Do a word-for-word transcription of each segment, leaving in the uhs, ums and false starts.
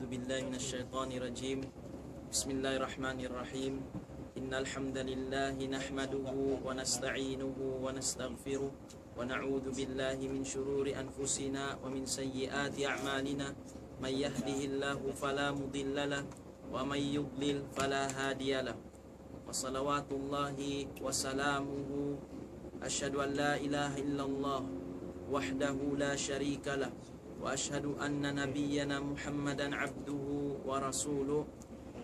بالله من الشيطان الرجيم. بسم الله الرحمن الرحيم. إن الحمد لله نحمده ونستعينه ونستغفره، ونعوذ بالله من شرور أنفسنا ومن سيئات أعمالنا. من يهده الله فلا مضل له، ومن يضلل فلا هادي له. وصلوات الله وسلامه، أشهد أن لا إله إلا الله وحده لا شريك له، وأشهد أن نبينا محمدا عبده ورسوله،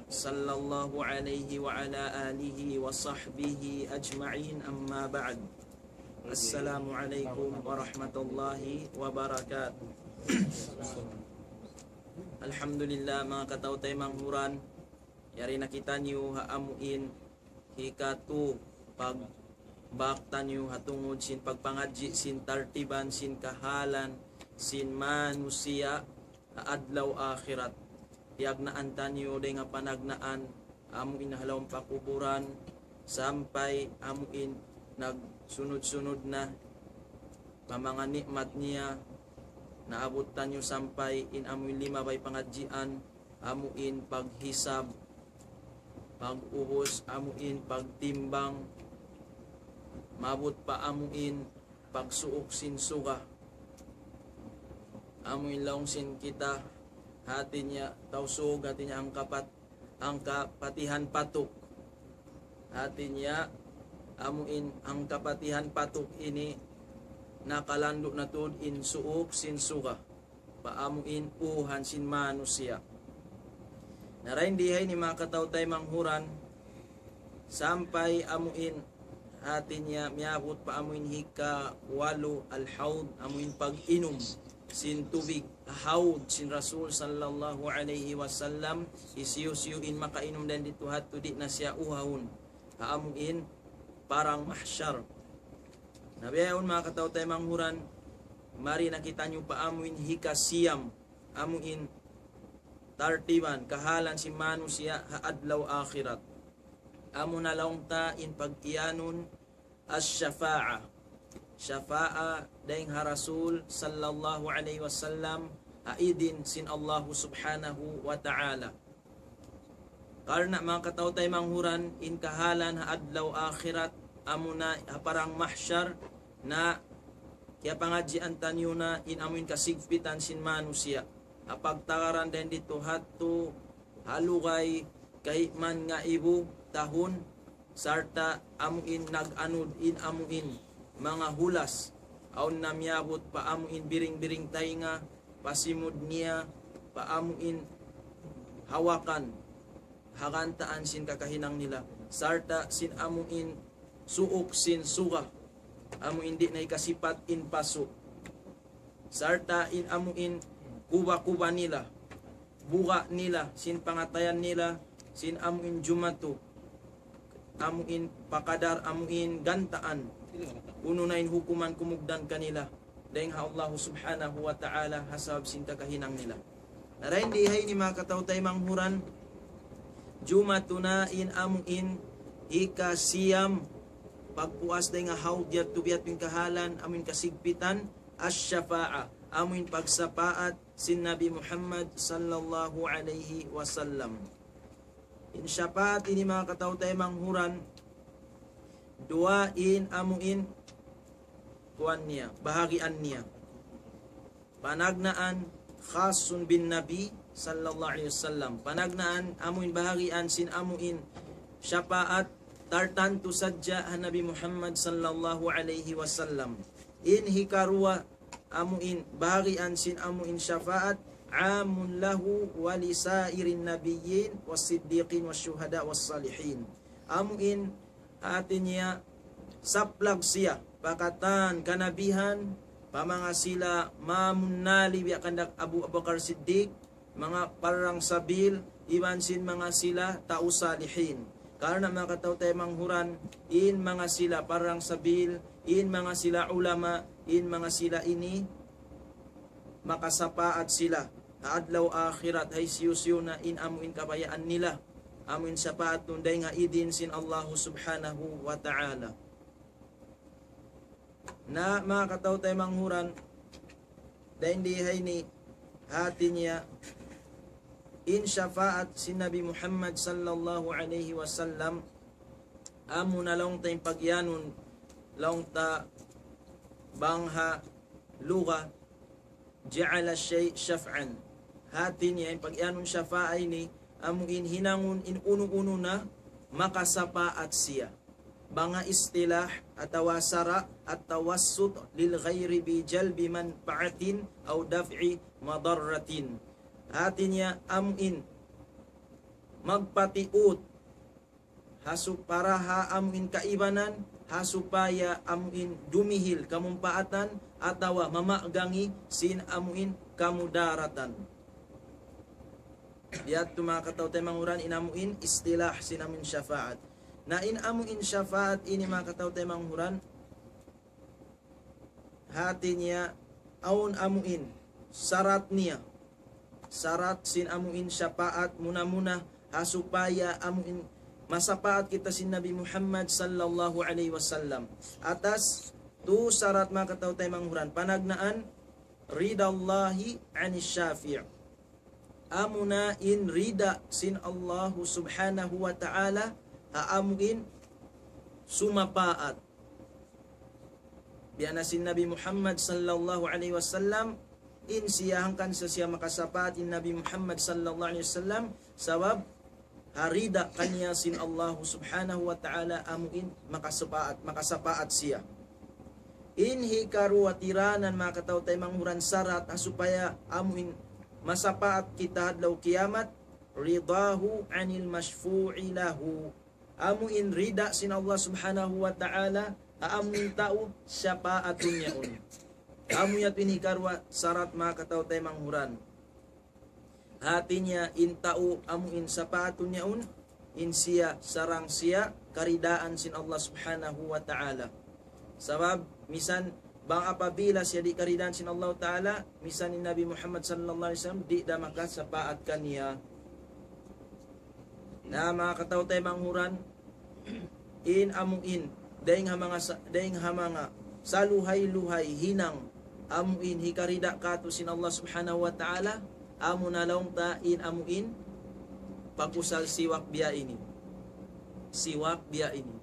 صلى الله عليه وعلى آله وصحبه أجمعين، أما بعد. السلام عليكم ورحمة الله وبركاته. Alhamdulillah, manga kataw-taymanghuran, yari na kitaniyu ha amuin hikatu pagbak taniyu ha tungud sin pagpangadji' sin tartiban sin kahalan sin manusiya' ha adlaw akhirat. Tiyagnaan taniyu dayn ha panagnaan amuin ha lawm pakuburan sampay amuin nagsunud-sunud na pa manga ni'mat niya, naabut taniyu sampay in amuin limabay pangadjian, amuin paghisab, pag-ubus, amuin pagtimbang, maabut pa amuin pagsuuk sin suga. Amuin laung sin kita, hati niya Tausug, hati niya hangkapat, hangkapatihan patuk. Hati niya, amuin hangkapatihan patuk ini nakalandu' na tuud in suuk sin suga pa amuin uhan sin manusiya'. Na dayn di ha ini manga kataw-taymanghuran, sampay amuin hati niya miyabut pa amuin hikawalu al-hawd, amuin pag-inum sin tubig hawd sin Rasul sallallahu alayhi wasallam, hisiyu-siyu in makainum dayn ditu hadtu di' na siya uhahun ha amuin parang mahsyar. Na bihaun manga kataw-taymanghuran, mari na kitaniyu pa amuin hikasiyam, amuin tartiban, kahalan sin manusiya' ha adlaw akhirat. Amu na laung ta in pag'iyanun as-shafa'a. Shafa'a dayn ha Rasul sallallahu alayhi wasallam ha idin sin Allahu subhanahu wa ta'ala. Karna' manga kataw-taymanghuran, in kahalan ha adlaw akhirat, amuna ha parang mahsyar na kiyapangadjian taniyu na in amuin kasigpitan sin manusiya'. Ha pagtagaran dayn ditu hadtu ha lugay kayman ngaibu tahun, sarta' amuin nag-anud in amuin manga hulas, awn na miyabut pa amuin biring-biring taynga, pa simud niya, pa amuin hawakan, ha gantaan sin kakahinang nila, sarta' sin amuin suuk sin suga, amuin di' na hikasipat in pasu', sarta' in amuin kuba-kuba nila, buga' nila, sin pangatayan nila, sin amuin jumatu, amuin pakadar, amuin gantaan, unu na in hukuman kumugdan kanila dayn ha Allahu subhanahu wa ta'ala ha sabab sin kakahinang nila. Na dayn di ha ini manga kataw-taymanghuran, jumatu na in amuin hikasiyam pagpuas dayn ha hawd yadtu biya' tuud in kahalan amuin kasigpitan, ash-shafa'a, amuin pagsapaat sin Nabi Muhammad sallallahu alayhi wasallam. In shafaat ini manga kataw-taymanghuran, duwa in amuin kuwan niya, bahagian niya. Panagnaan khasun bin Nabi sallallahu alayhi wasallam. Panagnaan amuin bahagian sin amuin shafaat tartantu sadja ha Nabi Muhammad sallallahu alayhi wasallam. In hikaruwa amuin bahagian sin amuin shafaat, amun lahu wa li sairin nabiyyin was siddiqin was shuhada was salihin. Amuin hati niya saplag siya pa katan kanabihan, pa manga sila mamunnali biya' kandak Abu Bakar Siddiq, manga parang sabil, iban sin manga sila tau salihin. Karna' manga kataw-taymanghuran, in manga sila parang sabil, in manga sila ulama, in manga sila ini, makasapaat sila ha adlaw akhirat, hisiyu-siyu na in amuin kabayaan nila, amuin sapaatun dayn ha idin sin Allahu subhanahu wa ta'ala. Na manga kataw-taymanghuran, dayn di ha ini hati niya In shafaat sin Nabi Muhammad sallallahu alayhi wasallam, amu na laung ta in pagiyanun, laung ta bang ha lugha, ja'ala shay shaf'an. Hati niya in pagiyanun shafaat ini, amu in hinangun in unu-unu na makasapaat siya. Bang ha istilah atawa sara' at-tawassut lil ghayri bi jalbi manfa'atin aw daf'i madarratin. Hati niya amu in magpatiut ha su-, para ha amu in kaibanan, ha supaya amu in dumihil kamumpaatan atawa mamagangi sin amu in kamudaratan. Biya' tu manga kataw-taymanghuran in amu in istilah sin amu in shafaat. Na in amu in shafaat ini manga kataw-taymanghuran, hati niya awn amu in sarat niya. Sarat sin amu in shafaat muna-muna ha supaya amu in masapaat kita sin Nabi Muhammad sallallahu alayhi wasallam. Atas tu sarat manga kataw-taymanghuran. Panagnaan, ridallahi anis shafi'. Amu na in rida sin Allahu subhanahu wa ta'ala ha amu in sumapaat. Biya' na sin Nabi Muhammad sallallahu alayhi wasallam, in siya hangkan sa siya makasapaat in Nabi Muhammad sallallahu alayhi wasallam, sabab ha rida kaniya sin Allahu subhanahu wa ta'ala amu in makasapaat, makasapaat siya. In hikaruwa tiranan manga kataw-taymanghuran sarat ha supaya amu in masapaat kita adlaw kiyamat, ridahu anil mashfu'i lahu. Amu in rida sin Allah subhanahu wa ta'ala ha amu in tau sapaatun niya yaun. Amu yadtu in hikaruwa sarat manga kataw-taymanghuran. Hati niya in tau amu in sapaatun niya yaun, in siya sarang siya karidaan sin Allah subhanahu wa ta'ala. Sabab misan bang apabila siya di' karidaan sin Allah ta'ala, misan in Nabi Muhammad sallallahu alayhi wasallam di' da makasapaat kaniya. Na manga kataw-taymanghuran, in amu in, dayn ha manga sa-, dayn ha manga saluhay-luhay hinang amu in hikarida katu' sin Allah subhanahu wa ta'ala, amu na laung ta in amu in pag-usal siwak biya' ini. Siwak biya' ini.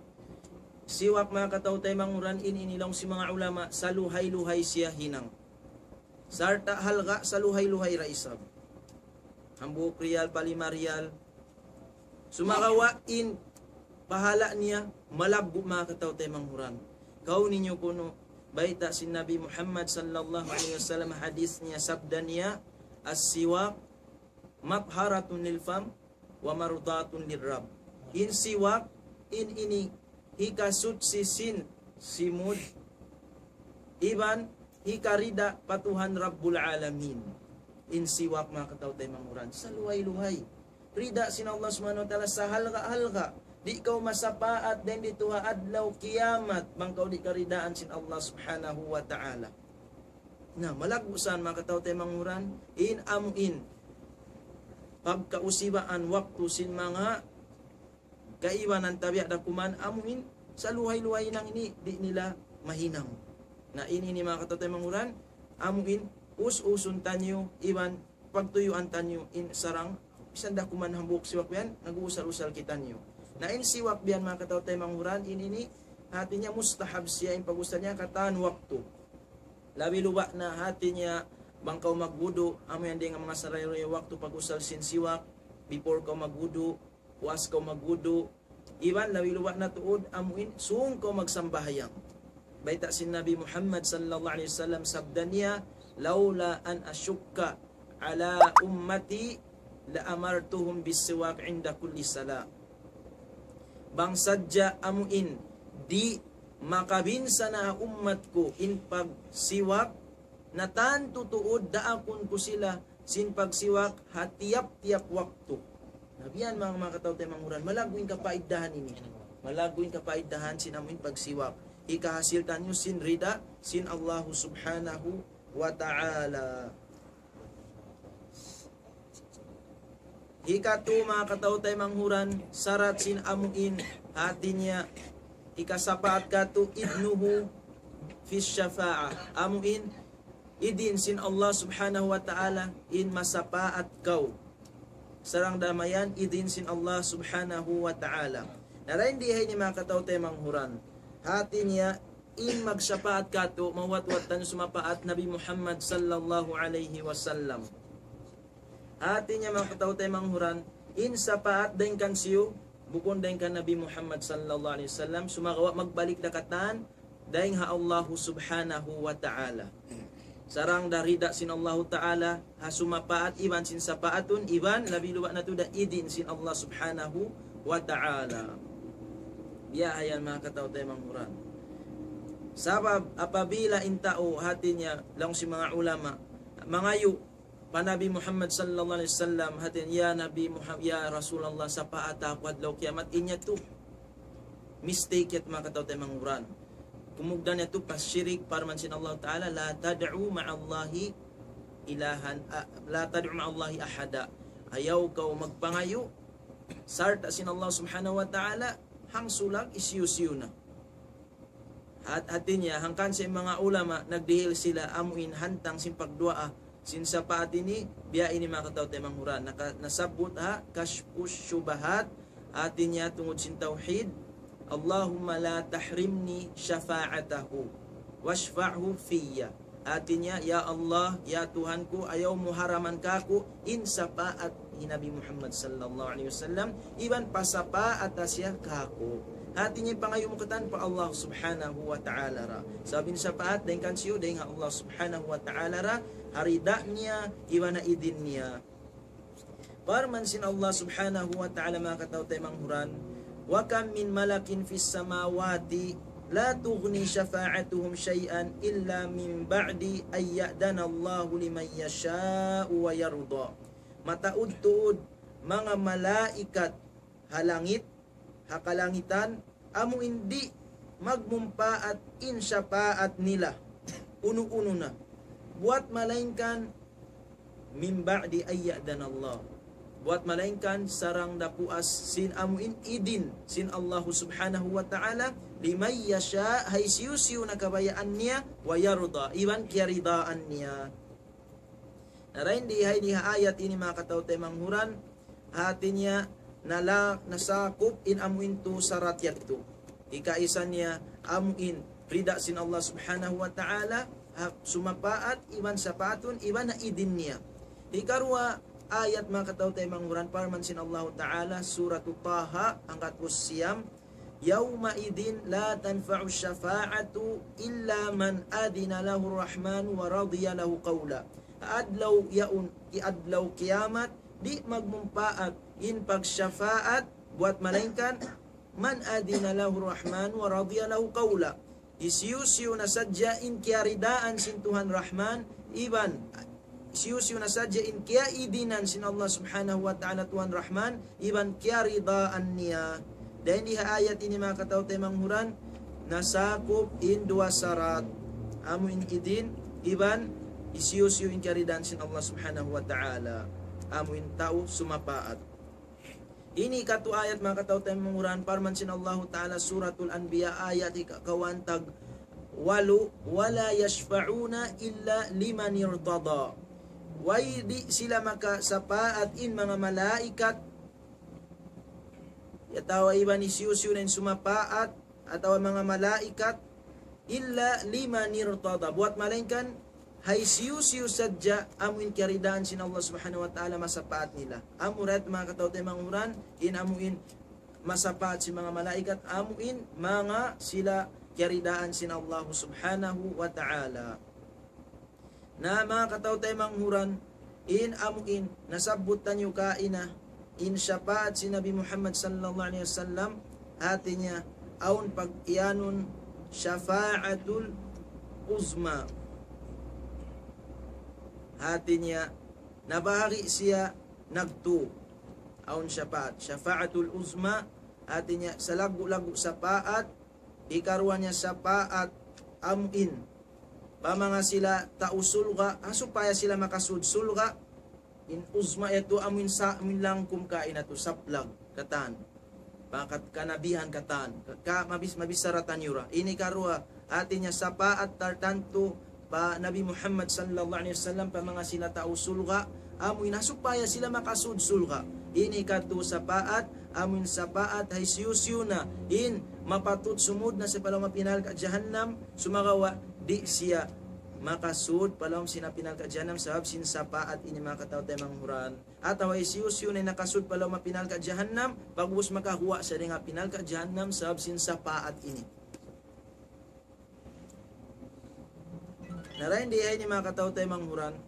Siwak manga kataw-taymanghuran in ini laung sin manga ulama, saluhay-luhay siya hinang. Sarta' halga' saluhay-luhay ra isab. Hambuuk riyal, pa lima riyal. Sumagawa' in pahala' niya malaggu' manga kataw-taymanghuran. Kaw ninyo kunu' bayta' sin Nabi Muhammad sallallahu alayhi wasallam hadith niya, sabda niya, "As-siwak matharatun lil fam wa mardatun lir rabb." In siwak, in ini hikasuchi sin simud, iban hikarida pa Tuhan Rabbul Alamin. In siwak manga kataw-taymanghuran, saluhay-luhay. Rida sin Allah subhanahu wa ta'ala sahalga'-halga'. Di' kaw masapaat dayn didtu ha adlaw kiyamat, bang kaw di' karidaan sin Allah subhanahu wa ta'ala. Na, malaggu' sa manga kataw-taymanghuran, in amu in pagkausibaan waktu sin manga kaibanan tabiya' da kuman amu in saluhay-luhay hinang ini di' nila mahinang. Na in ini manga kataw-taymanghuran, amu in us-usun taniyu iban pagtuyuan taniyu in sarang, misan da kuman hambuuk siwak biya' yan, nag-uusal-usal kitaniyu. Na in siwak biya' yan manga kataw-taymanghuran, in ini hati niya mustahab siya in pag-usal niya katan waktu. Labi luba' na hati niya bang kaw magwudu', amu yan dayn ha manga sarayaw-rayaw waktu pag-usal sin siwak, before kaw magwudu', puas kaw magwudu', iban labi luba' na tuud amu in sūng kaw magsambahayang. Bayta' sin Nabi Muhammad sallallahu alayhi wasallam, sabda niya, "Lawla an ashukka ala ummati la amartuhum bis-siwak inda kulli salah." Bang sadja amu in di' makabinsana' ha ummat ku in pagsiwak, na tantu tuud daakun ku sila sin pagsiwak ha tiyap-tiyap waktu. Na biya' yan manga, manga kataw-taymanghuran, malaggu' in kapaiddahan ini. Malaggu' in kapaiddahan sin amu in pagsiwak. Hikahasil taniyu sin rida sin Allahu subhanahu wa ta'ala. Hikatu manga kataw-taymanghuran, sarat sin amu in hati niya hikasapaat katu' idnuhu fi shafa'ah. Amu in idin sin Allah subhanahu wa ta'ala in masapaat kaw. sarang da mayan idin sin Allah Subhanahu wa Ta'ala. Na dayn di ha ini manga kataw-taymanghuran. Hati niya, in magsapaat katu', mawat-wat taniyu sumapaat Nabi Muhammad sallallahu alayhi wasallam. Hati niya manga kataw-taymanghuran, in sapaat dayn kan siyu, bukun dayn kan Nabi Muhammad sallallahu alayhi wasallam, sumagawa' magbalik da katan, dayn ha Allahu Subhanahu wa Ta'ala. Sarang da rida sin Allahu Ta'ala, ha sumapaat iban sin sapaatun, iban labi luba' natu' da idin sin Allah Subhanahu wa Ta'ala. Biya' ha yan manga kataw-taymanghuran. Sabab apabila in tau hati niya, laung sin manga ulama, mangayu' pa Nabi Muhammad sallallahu alayhi wasallam, hati niya, "Ya Nabi Muhammad, ya Rasulullah, sapaat aku adlaw kiyamat," in yadtu mistake yadtu manga kataw-taymanghuran. Kumugdan yadtu pa shirik, parman sin Allah Ta'ala, "La tad'u ma'allahi ilahan, a-, la tad'u ma'allahi ahada." Ayaw kaw magpangayu' sarta' sin Allah Subhanahu wa Ta'ala, hangsulag hisiyu-siyu na. Hat-, hati niya, hangkan sin manga ulama, nagdihil sila amuin hantang sin pagduwaa sin sapaat ini, biya' ini manga kataw-taymanghuran. Naka-, nasabbut ha Kashfus Shubahat, hati niya tungud sin tawhid, "Allahumma la tahrimni shafa'atahu, washfa'hu fiyya." Hati niya, "Ya Allah, ya Tuhan ku, ayaw mu haraman kaku' in sapaat hi Nabi Muhammad sallallahu alayhi wasallam, iban pasapaat siya kaku'." Hati niya, pangayu' mu katan pa Allah Subhanahu wa Ta'ala ra. Sabab in sapaat dayn kan siyu, dayn ha Allah Subhanahu wa Ta'ala ra, ha rida niya, iban ha idin niya. Parman sin Allah Subhanahu wa Ta'ala manga kataw-taymanghuran, "Wa kam min malakin fis samawati la tughni shafa'atuhum shay'an illa min ba'di an ya'dana Allahu liman yasha'u wa yarda." Mataud-tuud manga malaikat ha langit, ha kalangitan, amu in di' magmumpaat in shapaat nila, unu-unu na. Buwat malaingkan, min ba'di an ya'dana Allah. Buwat malaingkan sarang da puas sin amu in idin sin Allahu Subhanahu wa Ta'ala, liman yasha', ha hisiyu-siyu na kabayaan niya, wa yarda, iban kiyaridaan niya. Na dayn di ha ini ha ayat ini manga kataw-taymanghuran, hati niya nala-, nasakup in amu in tu sarat yadtu. Hikaisa niya amu in rida sin Allah Subhanahu wa Ta'ala, ha sumapaat, iban sapaatun, iban ha idin niya. Hikaruwa ayat manga kataw-taymanghuran, parman sin Allah Ta'ala, Suratu Taha, hanggatus siyam, يومئذ لا تنفع الشفاعة إلا من أذن له الرحمن ورضي له قولا. Adlaw yaun, hi adlaw kiyamat, di' magmumpaat in pagsapaat buwat malaingkan, من أذن له الرحمن ورضي له قولا. Hisiyu-siyu na sadja in kiyaridaan sin Tuhan Rahman, iban hisiyu-siyu na sadja in kiyaidinan sin Allah Subhanahu wa Ta'ala Tuhan Rahman, iban kiyaridaan niya. Dayn di ha ayat ini manga kataw-taymanghuran, nasakup in duwa sarat. Amu in idin, iban hisiyu-siyu in kiyaridaan sin Allah Subhanahu wa Ta'ala. Amu in tau sumapaat. Ini katu ayat manga kataw-taymanghuran, parman sin Allahu Ta'ala Suratul Anbiya ayat hikakawaan tag walu, ولا يشفعون إلا لمن ارتضى. Way di' sila makasapaat in manga malaikat, atawa iban hisiyu-siyu na in sumapaat, atawa manga malaikat, إلا لمن ارتضى. Buwat malaingkan, ha hisiyu-siyu sadja amu in kiyaridaan sin Allah Subhanahu wa Ta'ala masapaat nila. Amu ra yadtu manga kataw-taymanghuran, in amu in masapaat sin manga malaikat, amu in manga sila kiyaridaan sin Allah Subhanahu wa Ta'ala. Na manga kataw-taymanghuran, in amu in nasabbut taniyu kaina, in shapaat sin Nabi Muhammad sallallahu alayhi wasallam, hati niya, awn pag-iyanun shafaatul uzma. Hati niya, nabahagi' siya nagtu. Awn shapaat. Shafaatul uzma, hati niya, salaggu'-laggu' shapaat, hikaruwa niya shapaat amu in pa manga sila tau surga', ha supaya sila makasud surga', in uzma yadtu amu in sa-, amu in langkum kaina tu saplag katan. Pangkat kanabihan katan. Ka-, ka-, mabis-, mabichara taniyu ra. Ini karuwa, hati niya shapaat tartantu pa Nabi Muhammad sallallahu alayhi wasallam pa manga sila tau surga', amu in ha supaya sila makasud surga'. Ini katu' sapaat, amu in sapaat ha hisiyu-siyu na in mapatut sumud na siya pa lawm api narka' jahannam, sumagawa' di' siya makasud pa lawm sin api narka' jahannam sabab sin sapaat ini, manga kataw-taymanghuran. Atawa hisiyu-siyu na in nakasud pa lawm api narka' jahannam, pag'ubus makahuwa' siya dayn ha api narka' jahannam sabab sin sapaat ini. Na dayn di ha ini, manga kataw-taymanghuran,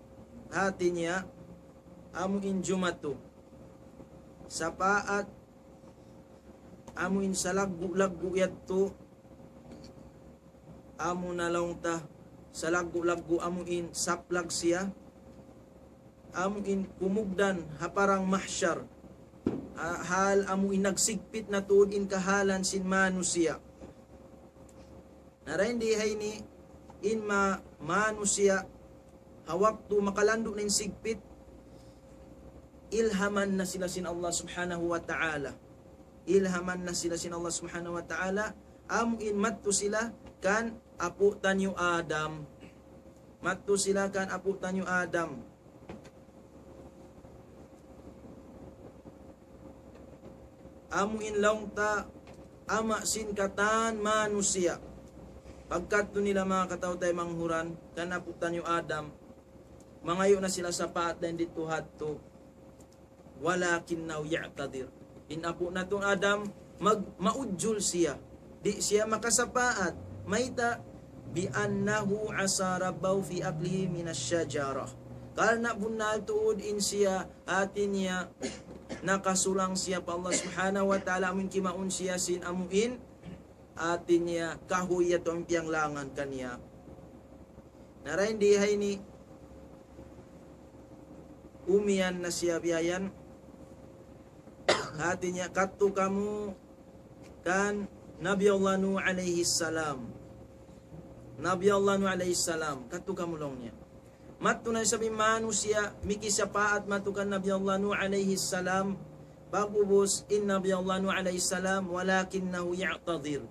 hati niya, amu in jumatu, sapaat, amu in salaggu'-laggu' yadtu, amu na laung ta, salaggu'-laggu' amu in saplag siya, amu in kumugdan ha parang mahsyar, ah, hal amu in nagsigpit na tuud in kahalan sin manusiya'. Na dayn di ha ini in ma-, manusiya', ha waktu makalandu' na in sigpit, ilhaman na sila sin Allah Subhanahu wa Ta'ala. Ilhaman na sila sin Allah Subhanahu wa Ta'ala, amu in madtu sila kan apu' taniyu Adam. Madtu sila kan apu' taniyu Adam. Amu in laung ta ama' sin katan manusiya'. Pagkadtu nila, manga kataw-taymanghuran, kan apu' taniyu Adam, mangayu' na sila sapaat dayn didtu hadtu. ولكنه يعتذر. In apu' natu' Adam, mag-, maujul siya. Di' siya makasapaat. Mayta'? بأنه عصى ربه في أكله من الشجرة. Karna' bunnal tuud in siya, hati niya, nakasulang siya pa Allah Subhanahu wa Ta'ala, amu in kimaun siya sin amu in, hati niya, kahuy yadtu amu in piyanglangan kaniya. Na dayn di ha ini, umiyan na siya biya' yan. Hati niya, kadtu kamu kan Nabi Allah Nuh alayhi salam. Nabi Allah Nuh alayhi salam, kadtu kamu laung niya. Madtu na isab in manusiya', mikisapaat madtu kan Nabi Allah Nuh alayhi salam. Pag'ubus in Nabi Allah Nuh alayhi salam, ولكنه يعتذر.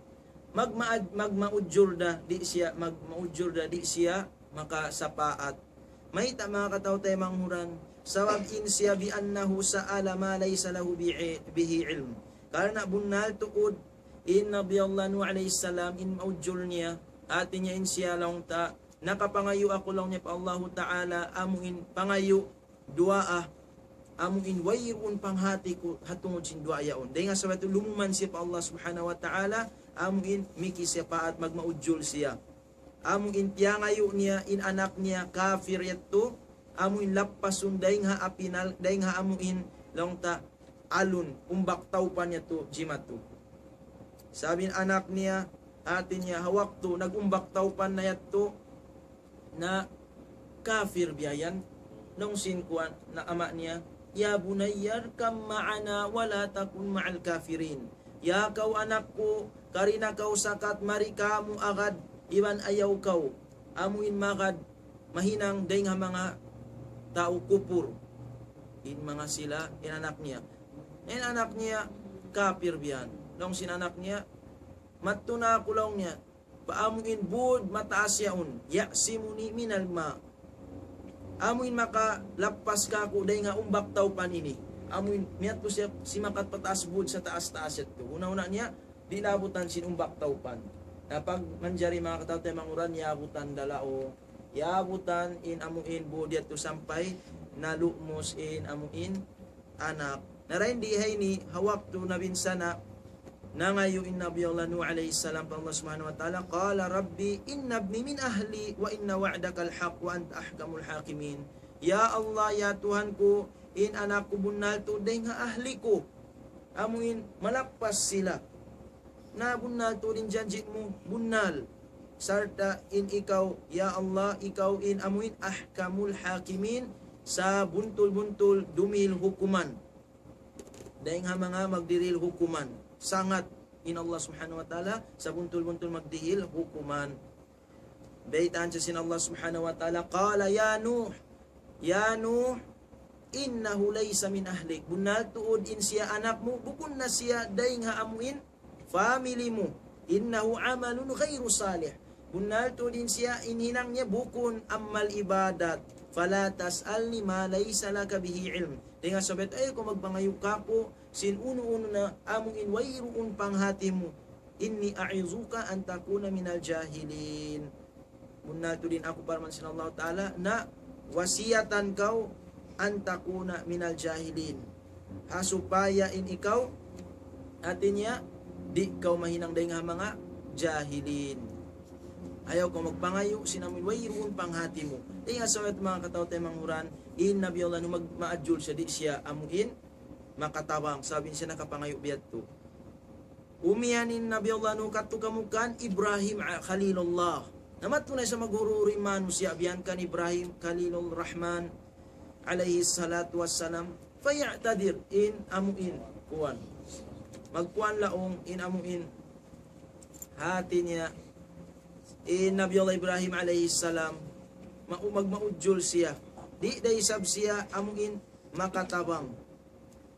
Magma-, magmaujul da, di' siya, magmaujul da, di' siya makasapaat. Mayta', manga kataw-taymanghuran? Sabab in siya بأنه سأل ما ليس له بع-، به علم. Karna' bunnal tuud in Nabi Allah Nuh alayhi salam, in maujul niya, hati niya in siya laung ta, nakapangayu' aku laung niya pa Allahu Ta'ala, amu in pangayu', duwaa, amu in wayruun panghati ku ha tungud sin duwaa yaun. Dayn ha sabab yadtu lumuman siya pa Allah Subhanahu wa Ta'ala, amu in mikisapaat, magmaujul siya. Amu in piyangayu' niya in anak niya kafir yadtu, amu in lappasun dayn ha api nal-, dayn ha amu in laung ta alun, umbak tawpan yadtu jimatu. Sabab in anak niya, hati niya, ha waktu nag-umbak tawpan na yadtu, na kafir biya' yan, laung sin kuwan na ama' niya, يا بني اركب معنا ولا تكن مع الكافرين. Ya kaw anak ku, kari na kaw sakat mari kamu agad, iban ayaw kaw amu in magad mahinang dayn ha manga tau kupur. In manga sila, in anak niya. In anak niya, kafir biya' yan. Laung sin anak niya, madtu na aku laung niya, pa amu in būd mataas yaun, يعصمني من الماء. Amu in makalappas kāku' dayn ha umbak tawpan ini. Amu in miyadtu siya simakat pa taas būd sa taas-taas yadtu. Huna-huna niya, di' naabutan sin umbak tawpan. Na pagmanjari, manga kataw-taymanghuran, yaabutan da laung. Yaabutan in amu in būd yadtu sampay nalumus in amu in anak. Na dayn di ha ini, ha waktu nabinsana', nangayu' in Nabi Allah Nuh alayhi salam pa Allah Subhanahu wa Ta'ala, قال رب إن ابني من أهلي وإن وعدك الحق وأنت أحكم الحاكمين. Ya Allah, ya Tuhan ku, in anak ku bunnal tuud dayn ha ahli ku. Amu in malappas sila. Na bunnal tuud in janji' mu, bunnal. Sarta' in ikaw, ya Allah, ikaw in amu in أحكم الحاكمين, sabuntul-buntul dumihil hukuman. Dayn ha manga magdihil hukuman. Sangat in Allah Subhanahu wa Ta'ala, sabuntul-buntul magdihil hukuman. Baytaan siya sin Allah Subhanahu wa Ta'ala, قال يا نوح، يا نوح، إنه ليس من أهلك. Bunnal tuud in siya anak mu, bukun na siya dayn ha amu in family mu. إنه عمل غير صالح. Bunnal tuud in siya in hinang niya bukun amal ibadat. فلا تسألني ما ليس لك به علم. Dayn ha sabab yattu, ayaw kaw magpangayu' kāku' sin unu-unu na amu in wayruun panghati mu. إني أعظك أن تكون من الجاهلين. Bunnal tuud in aku, parman sin Allahu Ta'ala, na wasiyatan kaw أن تكون من الجاهلين. Ha supaya in ikaw, hati niya, di' kaw mahinang dayn ha manga jahilin. Ayaw kaw magpangayu' sin amu in wayruun panghati mu. Dayn ha sabab yattu, manga kataw-taymanghuran, in Nabi Allah Nuh mag-, maajul siya, di' siya amu in makatabang, sabab in siya nakapangayu' biya' yattu. Umiyan in Nabi Allah Nuh kadtu kamukkan Ibrahim a-, Khalilullah. Na madtu na isab maghuri-huri manusiya' biya' yan kan Ibrahim Khalilur Rahman alayhi salatu wassalam. فيعتذر, in amu in, kuwan. Magkuwan laung in amu in. Hati niya, in Nabi Allah Ibrahim alayhi salam, ma-, magmaujul siya. Di' da isab siya amu in makatabang.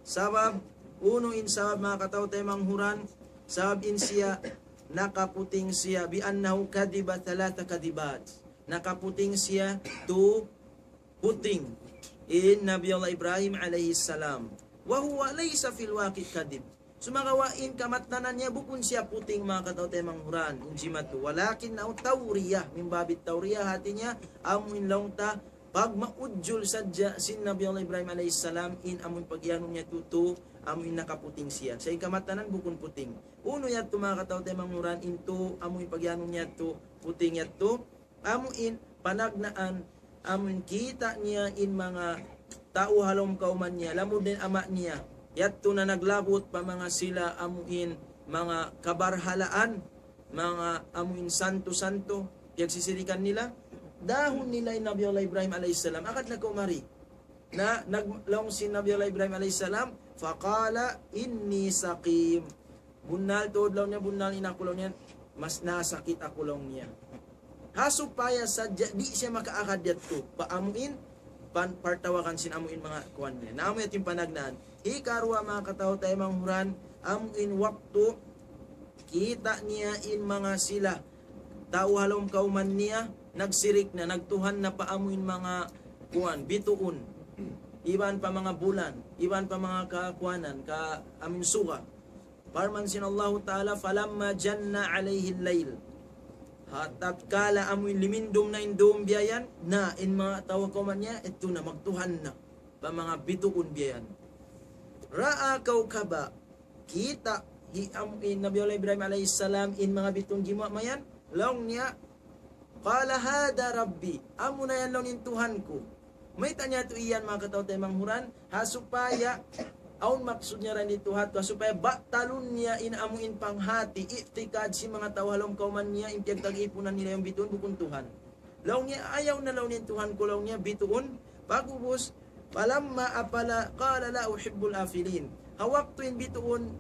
Sabab, unu in sabab, manga kataw-taymanghuran, sabab in siya nakaputing siya, بأنه كذب ثلاث كذبات. Nakaputing siya, tu puting. In Nabi Allah Ibrahim alayhi salam. وهو ليس في الواقع كذب. Sumagawa' in kamattanan niya bukun siya puting, manga kataw-taymanghuran, in jimatu. ولكنه تورية من باب التورية, hati niya, amu in laung ta, pagmaujul sadja sin Nabi Allah Ibrahim alayhi salam, in amu in pagiyanun niya tu, tu, amu in nakaputing siya. Sa' in kamattanan bukun puting. Unu yattu, manga kataw-taymanghuran, in tu, amu in pagiyanun niya tu, puting yattu. Amu in panagnaan, amu in kita' niya in manga tau ha lawm kawman niya, lamud in ama' niya. Yattu na naglabut pa manga sila amu in manga kabarhalaan, manga amu in santo-santo, piyagsisirikan nila. Dahun nila in Nabi Allah Ibrahim alayhi salam, agad na kaw mari. Na, nag-, laung sin Nabi Allah Ibrahim alayhi salam, فقال إني سقيم. Bunnal tuud laung niya, bunnal in aku laung niya, mas nasakit aku laung niya. Ha supaya sadja di' siya makaagad yattu, pa amu in, pan-, partawagan sin amu in manga kuwan niya. Na amu yattu in panagnaan. Hikaruwa, manga kataw-taymanghuran, amu in waktu kita' niya in manga sila tau ha lawm kawman niya, nagsirik na, nagtuhan na pa amu in manga kuwan, bituun, iban pa manga bulan, iban pa manga kakuwanan, ka amu in suga. Parman sin Allahu Ta'ala, فلما جن عليه الليل. Ha, tatkala amu in limindum na in dum biya' yan, na in manga tau kawman niya, yattu na, magtuhan na pa manga bituun biya' yan. رأى كوكبا, kita' hi amu in Nabi Allah Ibrahim alayhi salam in manga bituun gimuwa' mayan, laung niya, قال هذا ربي, amu na yan laung in Tuhan ku. Mayta' niya tu iyan, manga kataw-taymanghuran, ha supaya, awn maksud niya dayn didtu ha tu, ha supaya batalun niya in amu in panghati, i'tikad sin manga tau ha lawm kawman niya, in piyagtag-ipunan nila yan bituun, bukun Tuhan. Laung niya, ayaw na laung niya in Tuhan ku laung niya, bituun. Pag'ubus, فلما أفل قال لا أحب الآفلين. Ha waktu in bituun,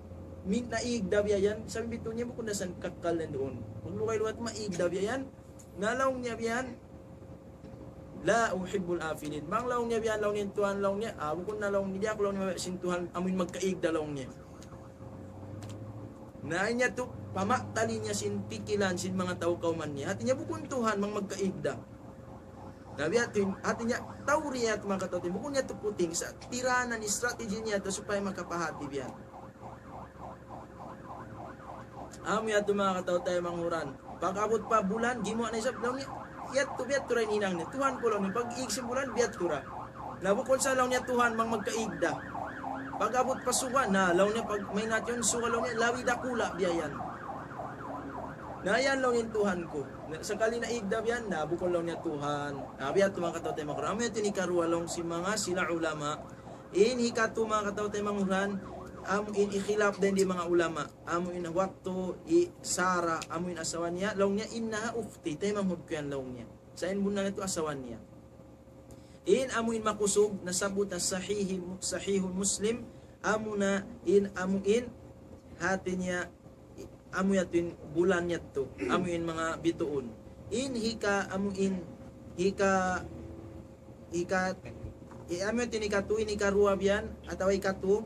min-, naig da biya' yan, sa' in bituun niya bukun da isab kakkal yan duun. Maglugay-lugay, maig da biya' yan. Na laung niya biya' yan, لا أحب الآفلين. Bang laung niya biya' yan, laung niya in Tuhan, laung niya, ah, bukun na laung niya, di' aku laung niya sin Tuhan, amu in magkaig da laung niya. Na in yattu, pamatali niya sin pikilan sin manga tau kawman niya. Hati niya bukun Tuhan, bang magkaig da. Na biya' yattu, hati niya, tawriyat, manga kataw-taymanghuran, bukun yattu puting, sa' tiranan, strategy niya yattu supaya makapahati biya' yan. Amu yattu, manga kataw-taymanghuran. Pag-abut pa bulan, gimuwa' na isab, laung niya, yattu, biya' yattu da in hinang niya. Tuhan ku laung niya, pag-ig sin bulan, biya' yattu da. Na bukun sa laung niya Tuhan, bang magkaig da. Pag-abut pa suga, na laung niya, pag mahinang yan suga laung niya, labi dakula', biya' yan. Na yan laung in Tuhan ku. Na, sakali naig da biya' yan, na bukun laung niya Tuhan. Na biya' yattu, manga kataw-taymanghuran. Amu yattu in hikaruwa laung sin manga sila ulama. In hikatū, manga kataw-taymanghuran, amu in khilaf dayn di manga ulama. Amu in waktu hi Sara, amu in asawa niya, laung niya, إنها أختي, taymanghud ku yan laung niya. Sa' in bunnal yattu asawa niya. In amu in makusug, nasabbut ha Sahih, Sahih Muslim, amu na in amu in, hati niya, amu yattu in bulan yattu, amu in manga bituun. In hika, amu in, hika, hika, i-, amu yattu in hikatū, in hikaruwa biya' yan, atawa hikatū,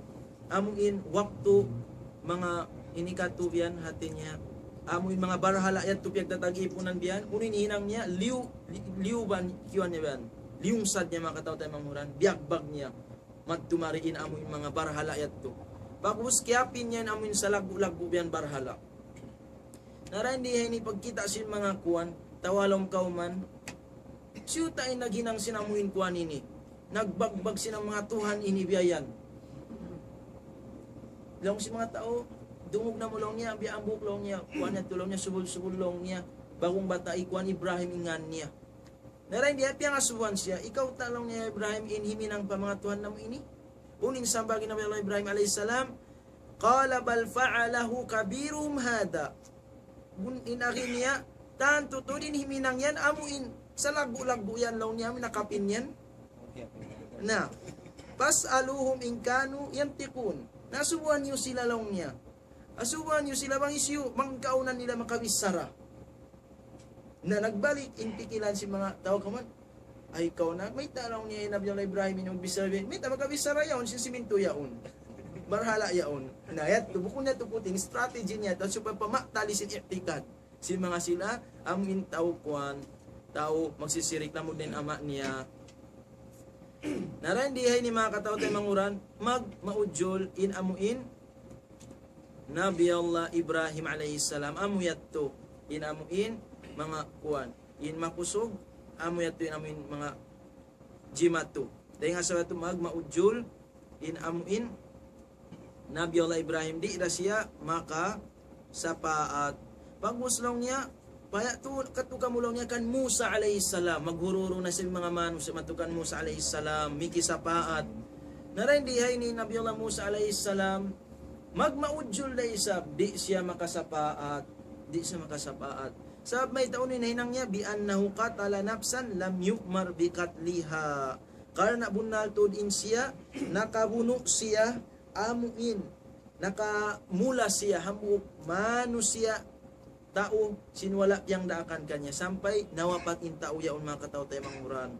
amu in waktu manga in hikatū biya' yan, hati niya, amu in manga barhala' yattu piyagtatag-ipunan biya' yan, unu in hinang niya, liyu, li-, liyuban, kiyuan niya biya' yan. liyungsad niya, manga kataw-taymanghuran, biyagbag niya. Madtu mari in amu in manga barhala' yadtu. Pag'ubus kiyapin niya in amu in salaggu'-laggu' biya' yan barhala'. Na dayn di ha ini pagkita' sin manga kuwan, tau ha lawm kawman, siyu ta in naghinang sin amu in kuwan ini. Nagbagbag sin manga tuhan ini biya' yan. Laung sin manga tau, dungug namu' laung niya, biya' hambuuk laung niya, kuwan niya tu laung niya, subul-subul laung niya, bang bata' hi kuwan Ibrahim in ngan niya. Na dayn di ha piyangasubuhan siya, ikaw ta laung niya Ibrahim in himinang pa manga tuhan namu' ini? Unu in sambung hi Nabi Allah Ibrahim alayhi salam, قال بل فعله كبيرهم هذا. Bukun in agi niya, tantu tuud in himinang yan, amu in salaggu'-laggu' yan laung niya, amu in nakapin yan. Na, فاسألوهم إن كانوا ينطقون. Na, asubuhan niyu sila laung niya. Asubuhan niyu sila bang hisiyu, bang kaawnan nila makabichara. Na nagbalik in pikilan sin manga tau kawman. Ay, kaw na, mayta' laung niya in Nabi Allah Ibrahim in magbichara, mayta' makabichara yaun, sin simintu yaun. Barhala' yaun. Na, yadtu, bukun yadtu puting, strategy niya, ta supaya pamatali sin i'tikad sin manga sila, amu in tau kuwan, tau magsisirik lamud in ama' niya. Na dayn di ha ini manga kataw-taymanghuran, magmaujul in amu in Nabi Allah Ibrahim alayhi salam, amu yadtu in amu in manga kuwan, in makusug, amu yadtu in amu in manga jimatu. Dayn ha sabab yadtu magmaujul in amu in Nabi Allah Ibrahim, di' da siya makasapaat. Pag'ubus laung niya, paya' tu, kadtu kamu laung niya kan Musa alayhi salam, maghuru-huru na sin manga manusiya' madtu kan Musa alayhi salam, mikisapaat. Na dayn di ha ini Nabi Allah Musa alayhi salam, magmaujul da isab, di' siya makasapaat, di' siya makasapaat. Sabab mayta' unu in nahinang niya, بأنه قتل نفسا لم يؤمر بقتلها. Karna' bunnal tuud in siya, nakabunu' siya, amu in, nakamula siya, hambuuk manusiya', tau, sin wala' piyagdaakan kaniya, sampay nawapat in tau yaun manga kataw-taymanghuran.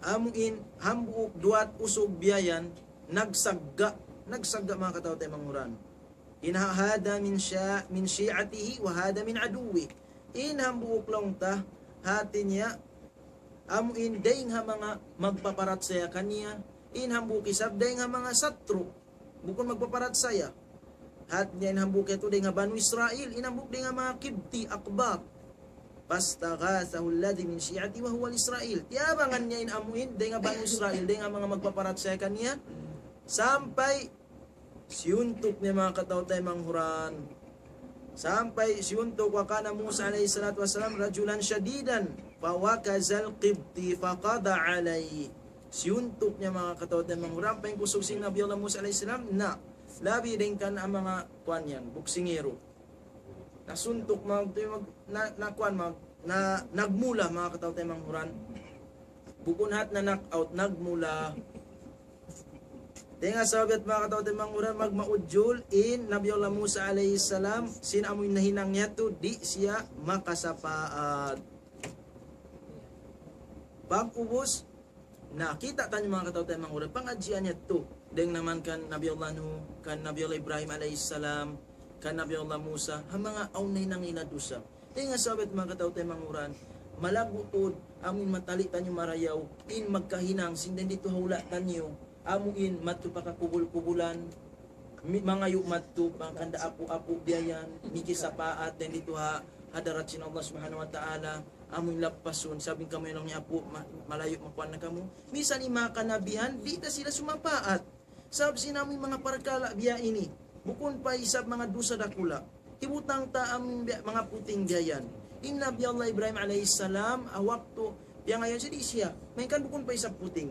Amu in, hambuuk duwat usug biya' yan, nagsagga', nagsagga' manga kataw-taymanghuran. In ha-, هذا من شا-، من شيعته وهذا من عدوه. In hambuuk laung ta, hati niya, amu in dayn ha manga magpaparachaya kaniya, in hambuuk isab dayn ha manga satru', bukun magpaparachaya. Hati niya in hambuuk yadtu dayn ha Banu Israil, in hambuuk dayn ha manga Kibti, Akbat. فاستغاثه الذي من شيعته وهو الإسرائيلي. Tiyabangan niya in amu in, dayn ha Banu Israil, dayn ha manga magpaparachaya kaniya, sampay siyuntuk niya manga kataw-taymanghuran. Sampay siyuntuk, وكان موسى عليه الصلاة والسلام رجلا شديدا فوكز القبطي فقضى عليه. Siyuntuk niya manga kataw-taymanghuran, pagkusug sin Nabi Allah Musa alayhi salam, na, labi dayn kan manga kuwan yan, buksingiru. Nasuntuk, mag-, mag-, na, na kuwan, mag-, na, nagmula manga kataw-taymanghuran. Bukun hat na knock out, nagmula. Dayn ha sabab yadtu manga kataw-taymanghuran, magmaujul in Nabi Allah Musa alayhi salam, sin amu in nahinang niya yadtu, di' siya makasapaat. Pag'ubus, na kita' taniyu manga kataw-taymanghuran, pangadjian yadtu. Dayn naman kan Nabi Allah Nuh, kan Nabi Allah Ibrahim alayhi salam, kan Nabi Allah Musa, ha manga awn nahinang nila dusa. Dayn ha sabab yadtu manga kataw-taymanghuran, malaggu' tuud, amu in matali' taniyu marayaw, in magkahinang, sin dayn didtu ha hula' taniyu, amu in madtu pa kakubul-kubulan, mi-, mangayu' madtu, manga kanda apu'-apu' biya' yan, mikisapaat dayn didtu ha hadarat sin Allah Subhanahu wa Ta'ala, amu in lappasun, sabi kamu laung niya apu', ma-, malayu' makuan na kamu. Misan in manga kanabihan, di' da sila sumapaat. Sabab sin amu in manga parkala' biya' ini. Bukun pa isab manga dusa dakula'. Hibutang ta amu in biya' manga puting biya' yan. In Nabi Allah Ibrahim alayhi salam, ha waktu piyangayuan siya, di' siya. Malayngkan bukun pa isab puting.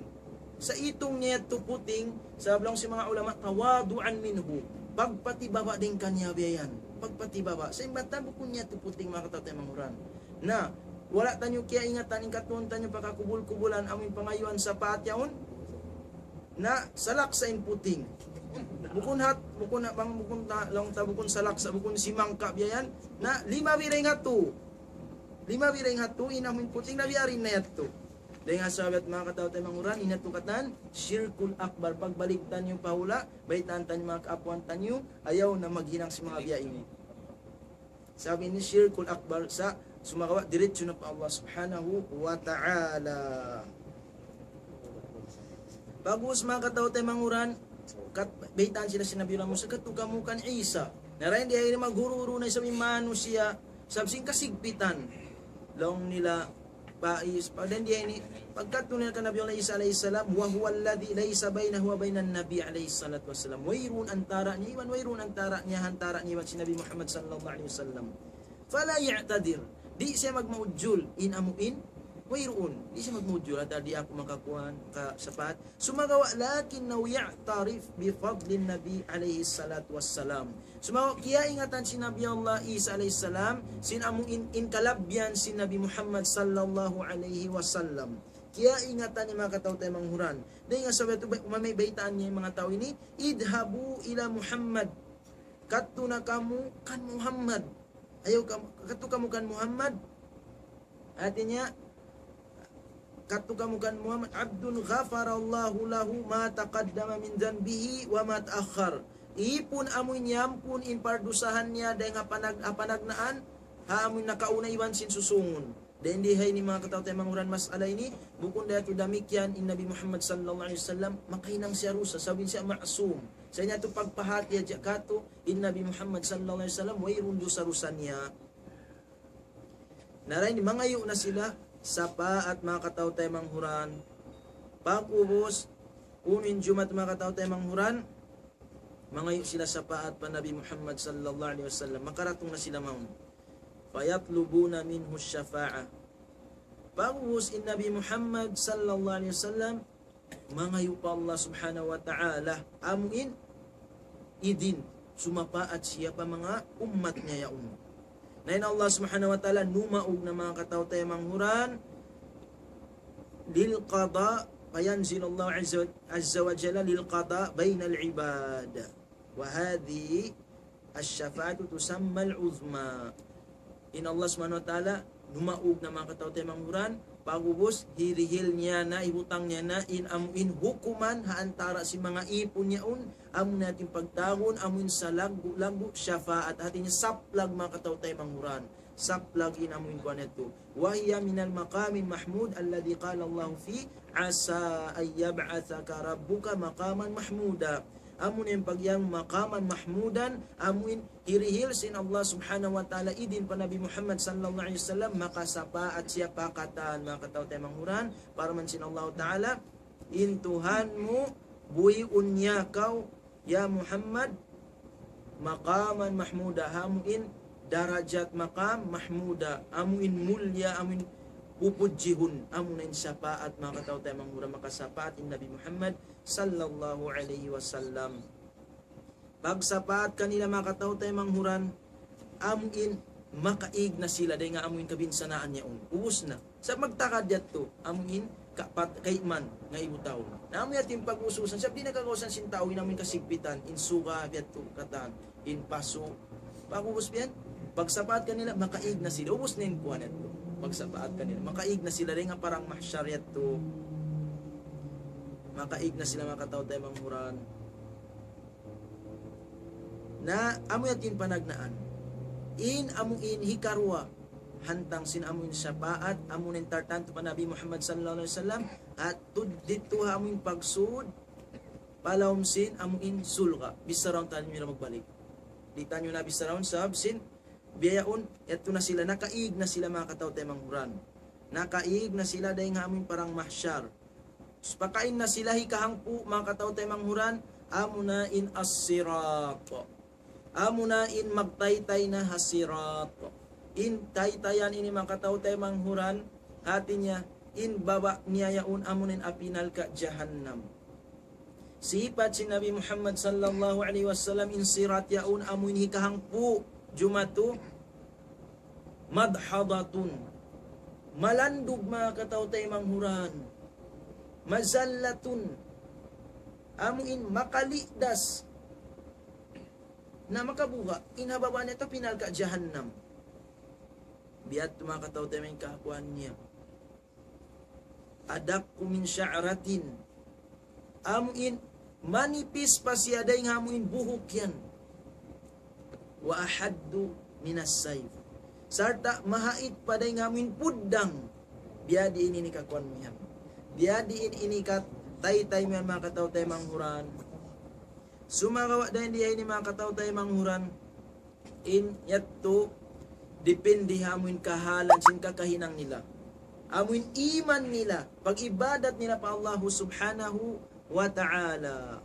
Sa' itung niya yadtu puting, sabab laung sin manga ulama, تواضعا منه. Pagpatibaba' dayn kaniya biya' yan. Pagpatibaba'. Sa' in batan bukun niya yadtu puting, manga kataw-taymanghuran. Na, wala' taniyu kiyaingatan in katuun taniyu pa kakubul-kubulan amu in pangayuan sapaat yaun. Na, salaksa' in puting. Bukun hat, bukun na bang, bukun na, laung ta bukun salaksa', bukun simangka' biya' yan. Na, lima biring hatu. Lima biring hatu, in amu in puting na biya' rin na yadtu. Dayn ha sabab yadtu manga kataw-taymanghuran, in yadtu katan, shirkul akbar, pagbalik taniyu pa hula', baytaan taniyu manga kaapuan taniyu, ayaw na maghinang sin manga biya' ini. Sabab ini shirkul akbar, sa' Sumagawa', diretso na pa Allah Subhanahu wa Ta'ala. Pag'ubus, manga kataw-taymanghuran, kat-, baytaan sila sin Nabi Musa, "Kadtu kamu kan Isa." Na dayn di ha ini maghuru-huru na isab in manusiya', sabab sin kasigpitan. Laung nila, pais, pa-, dayn di ha ini, pagkadtu nila kan Nabi Allah Isa alayhi salam, "وهو الذي ليس بينه وبين النبي عليه الصلاة والسلام." Wayruun antara niya iban, wayruun antara niya, antara niya iban sin Nabi Muhammad sallallahu alayhi wasallam. "فلا يعتذر." Di' siya magmaudjul in amuin wayruun. Di' siya magmaudjul, atawa di' aku makakuan ka sapat. Sumagawa', "لكنه يعترف بفضل النبي عليه الصلاة والسلام." Sumagawa', kiyaingatan sin Nabi Allah Isa alayhi salam, sin amuin, in kalabbihan sin Nabi Muhammad sallallahu alayhi wasallam. Kiyaingatan niya, manga kataw-taymanghuran. Dayn ha sabab yadtu, bay-, umamay baytaan niya in manga tau ini, "اذهبوا إلى محمد." Kadtu na kamu kan Muhammad. Ayaw kamu, kadtu kamu kan Muhammad. Hati niya, kadtu kamu kan Muhammad, "عبد غفر الله له ما تقدم من ذنبه وما تأخر." Ipun amuin yampun in pardusahan niya dayn ha panag-, ha panagnaan, ha amuin nakauna iban sin susūngun. Dayn di ha ini, manga kataw-taymanghuran, mas'ala ini, bukun da yadtu damikkiyan in Nabi Muhammad sallallahu alayhi wasallam, makahinang siya dusa, sabab in siya ma'sum. Sa' in yadtu pagpahāti hadja katu', in Nabi Muhammad sallallahu alayhi wasallam, wayruun dusa-dusa niya. Na dayn di mangayu' na sila sapaat, manga kataw-taymanghuran. Pag'ubus, unu in jumatu, manga kataw-taymanghuran, mangayu' sila sapaat pa Nabi Muhammad sallallahu alayhi wasallam. Makaratung na sila mawn. "فيطلبون منه الشفاعة." Pag'ubus in Nabi Muhammad sallallahu alayhi wasallam mangayu' pa Allah Subhanahu wa Ta'ala, amuin idin, sumapaat siya pa manga ummat niya yaun. Na in Allah Subhanahu wa Ta'ala numaug na, manga kataw-taymanghuran, للقضاء، فينزل الله عز و-، عز وجل للقضاء بين العباد. وهذه الشفاعة تسمى العظمى. In Allah Subhanahu wa Ta'ala numaug na, manga kataw-taymanghuran, pag'ubus hirihil niya na, hibutang niya na in amuin hukuman ha antara sin manga ipun yaun, amu na in pagtawagun amuin salaggu'-laggu' shafaat, hati niya saplag, manga kataw-taymanghuran. Saplag in amuin kuwan yadtu. وهي من المقام المحمود الذي قال الله فيه: عسى أن يبعثك ربك مقاما محمودا. Amu na in pag'iyanun maqaman mahmudan, amuin hirihil sin Allah Subhanahu wa Ta'ala idin pa Nabi Muhammad sallallahu alayhi wasallam, makasapaat siya pa katan, manga kataw-taymanghuran, parman sin Allah Ta'ala, "In Tuhan mu, buyuun niya kaw, ya Muhammad, maqaman mahmuda," amuin darajat maqam mahmuda, amuin mulliya, amuin pupudjihun, amu na in sapaat, manga kataw-taymanghuran, makasapaat in Nabi Muhammad sallallahu alayhi wasallam. Pagsapaat kanila, manga kataw-taymanghuran, amuin makaig na sila dayn ha amuin kabinsanaan yaun. Ubus na. Sa' magtagad yadtu, amuin kapat-, kayman nga ibu tau. Na amu yadtu in pag-ususan, sabab di' na kagausan sin tau in amuin kasigpitan, in suga, yadtu, katan, in pasu'. Pag'ubus biyan, pagsapaat kanila, makaig na sila. Ubus na in kuwan yadtu. Pagsapaat kanila, makaig na sila dayn ha parang mahsyar yadtu. Makaig na sila, manga kataw-taymanghuran. Na amu yadtu in panagnaan. In amuin hikaruwa, hantang sin amuin sapaat, amu na in tartantu pa Nabi Muhammad sallallahu alayhi wasallam, at tud-, didtu ha amuin pagsud, pa lawm sin amuin surga', bichara taniyu na magbalik. Di' taniyu na bichara sabab sin, biya' yaun, yadtu na sila, nakaig na sila, manga kataw-taymanghuran. Nakaig na sila dayn ha amuin parang mahsyar. Pakain na sila hikahangpu', manga kataw-taymanghuran, amu na in as-sirat. Amu na in magtaytay na ha sirat. In taytayan ini, manga kataw-taymanghuran, hati niya, in baba' niya yaun amu na in api narka' jahannam. Sipat sin Nabi Muhammad sallallahu alayhi wasallam, in sirat yaun amu in hikahangpu', jumatu, madhadatun, malandug, manga kataw-taymanghuran, mazallatun, amu in makalidas, na makabuga', in ha baba' niya api narka' jahannam. Biya' yadtu, manga kataw-taymanghuran, in kahakuan niya. أدق من شعرة. Amu in manipis pa siya dayn ha amu in buhuk yan. وأحد من السيف. Sarta' mahait pa dayn ha amuin puddang. Biyadiin ini kakuan mu yan. Biyadiin ini kataytay mu yan, manga kataw-taymanghuran. Sumagawa' dayn di ini, manga kataw-taymanghuran, in yadtu dipindi ha amuin kahalan sin kakahinang nila. Amuin iman nila, pag-ibadat nila pa Allahu Subhanahu wa Ta'ala.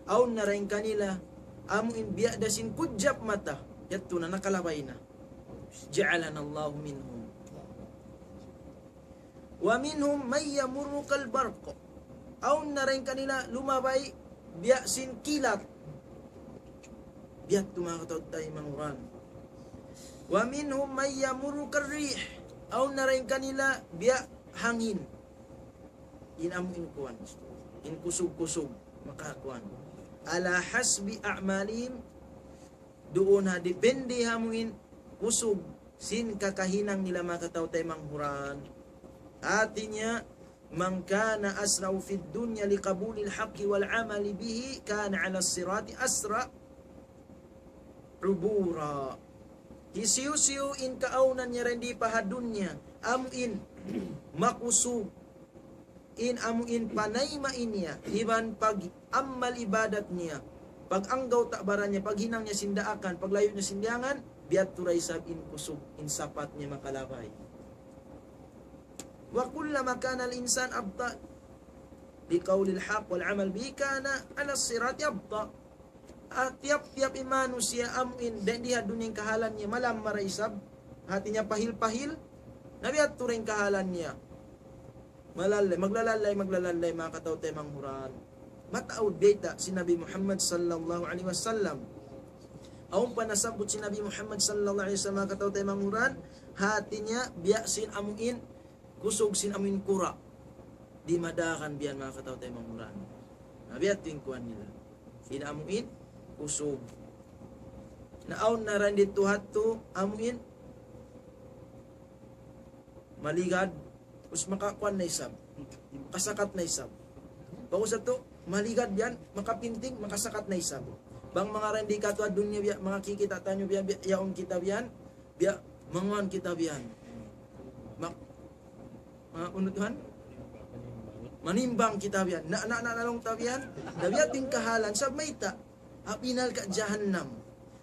Awn na dayn kanila, amuin biya' da sin kudjap mata, yadtu na nakalabay na. جعلنا الله منهم. ومنهم من يمر كالبرق. Awn na dayn kanila lumabay biya' sin kilat. Biya' tu, manga kataw-taymanghuran. ومنهم من يمر كالريح. Awn na dayn kanila biya' hangin. In amuin kuan. In kusug-kusug. Makakuan. على حسب أعمالهم. Duun ha dipindi ha amuin kusug sin kakahinang nila, manga kataw-taymanghuran. Hati niya, من كان أسرع في الدنيا لقبول الحق والعمل به كان على الصراط أسرع عبورا. Hisiyu-siyu in kaawnan niya dayn di pa ha dunya, amuin makusug in amuin panayma niya, iban pag-amal ibadat niya, pag-anggawta' baran niya, paghinang niya sin daakan, paglayu' niya sin liyangan, biya' tu da isab in kusug, in sapat niya makalabay. وكلما كان الإنسان أبطأ لقول الحق والعمل به كان على الصراط أبطأ. Ah, tiyap-tiyap in manusiya' amuin dayn di ha dunya in kahalan niya malamma da isab, hati niya pahil-pahil, na biya' tu da in kahalan niya. Malalay, maglalalay, maglalalay, manga kataw-taymanghuran. Mataud bayta' sin Nabi Muhammad sallallahu alayhi wasallam. Awn pa nasabbut sin Nabi Muhammad sallallahu alayhi wasallam, manga kataw-taymanghuran, hati niya biya' sin amuin kusug sin amuin kura'. Di' madagan biyan, manga kataw-taymanghuran. Na biya' tu in kuan nila. In amuin kusug. Na awn na dayn di tu ha yadtu amuin maligad, us makakuan na isab. Makasakat na isab. Pag-ubus yadtu, maligad biyan, makapinting, makasakat na isab. Bang manga dayn di katu' ha dunya biya', manga kikita' taniyu biya', biya', yaun kita biyan, biya', manguan kita biyan. Mak-, ma-, unu tuwan? Manimbang kita biyan. Na, na, na, na laung ta biyan. Na biya' tu in kahalan. Sabab mayta'? Api narka' jahannam.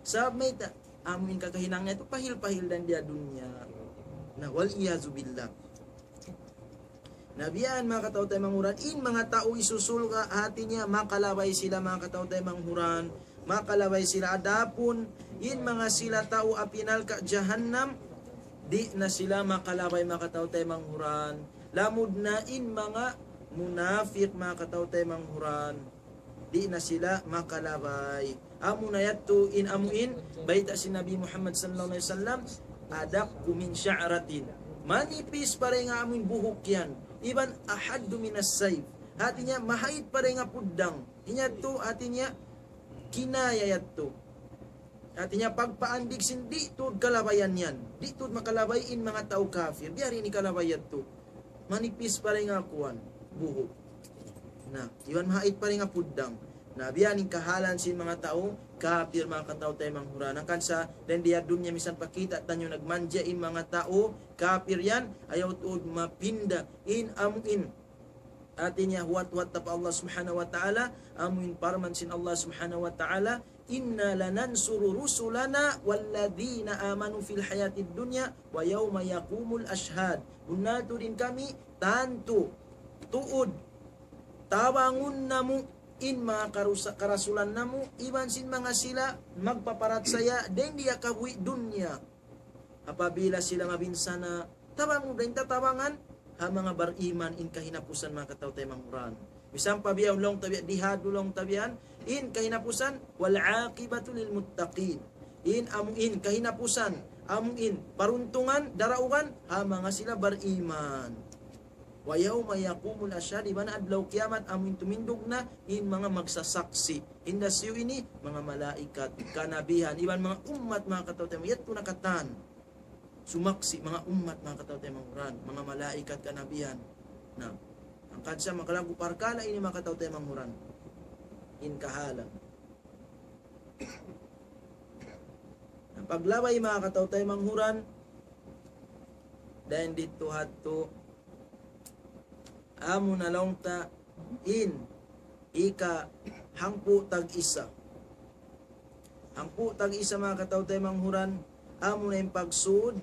Sabab mayta'? Amu in kakahinang niya yadtu pahil-pahil dayn di ha dunya. Na, والعياذ بالله. Na biya' yan, manga kataw-taymanghuran, in manga tau hisusul ha hati niya, makalabay sila, manga kataw-taymanghuran, makalabay sila. Adapun in manga sila tau api narka' jahannam, di' na sila makalabay, manga kataw-taymanghuran. Lamud na in manga munafik, manga kataw-taymanghuran. Di' na sila makalabay. Amu na yadtu in amuin, bayta' sin Nabi Muhammad sallallahu alayhi wasallam, أدق من شعرة. Manipis pa dayn ha amuin buhuk yan. Iban أحد من السيف. Hati niya, mahait pa dayn ha puddang. In yadtu, hati niya, kinaya yadtu. Hati niya, pagpaandig sin di' tuud kalabayan yan. Di' tuud makalabay in manga tau kafir. Biya' diin in kalabay yadtu. Manipis pa dayn ha kuwan, buhuk. Na, iban mahait pa dayn ha puddang. Na, biya' yan in kahalan sin manga tau kafir, manga kataw-taymanghuran. Hangkan sa, dayn di ha dunya misan pa kita' taniyu nagmanja in manga tau kafir yan, ayaw tuud mapinda in amuin. Hati niya huwat-huwat ta pa Allah Subhanahu wa Ta'ala, amuin parman sin Allah Subhanahu wa Ta'ala, إنا لننصر رسلنا والذين آمنوا في الحياة الدنيا ويوم يقوم الأشهاد. Bunnal tuud in kami, tantu, tuud, tabangun namu' in manga karusa-, karasulan namu', iban sin manga sila magpaparachaya dayn di ha kabuhi' dunya. Apabila sila mabinsana', tabangun da in tatabangan ha manga bariman in kahinapusan, manga kataw-taymanghuran. Misan pa biya' laung ta biya' di ha dunya laung ta biya' yan, in kahinapusan, والعاقبة للمتقين. In amuin kahinapusan, amuin paruntungan, daraugan, ha manga sila bariman. ويوم يقوم الأشهاد, iban adlaw kiyamat, amuin tumindug na in manga magsasaksi'. Hinda siyu ini, manga malaikat, kanabihan, iban manga ummat, manga kataw-taymanghuran, yadtu na katan. Sumaksi' manga ummat, manga kataw-taymanghuran, manga malaikat, kanabihan. Na, hangkan sa makalaggu' parkala' ini, manga kataw-taymanghuran. In kahalan. Na, paglabay, manga kataw-taymanghuran, Dayn didtu hadtu, amu na laung ta in ika hangpu' tag-isa. Hangpu' tag-isa, manga kataw-taymanghuran, amu na in pagsud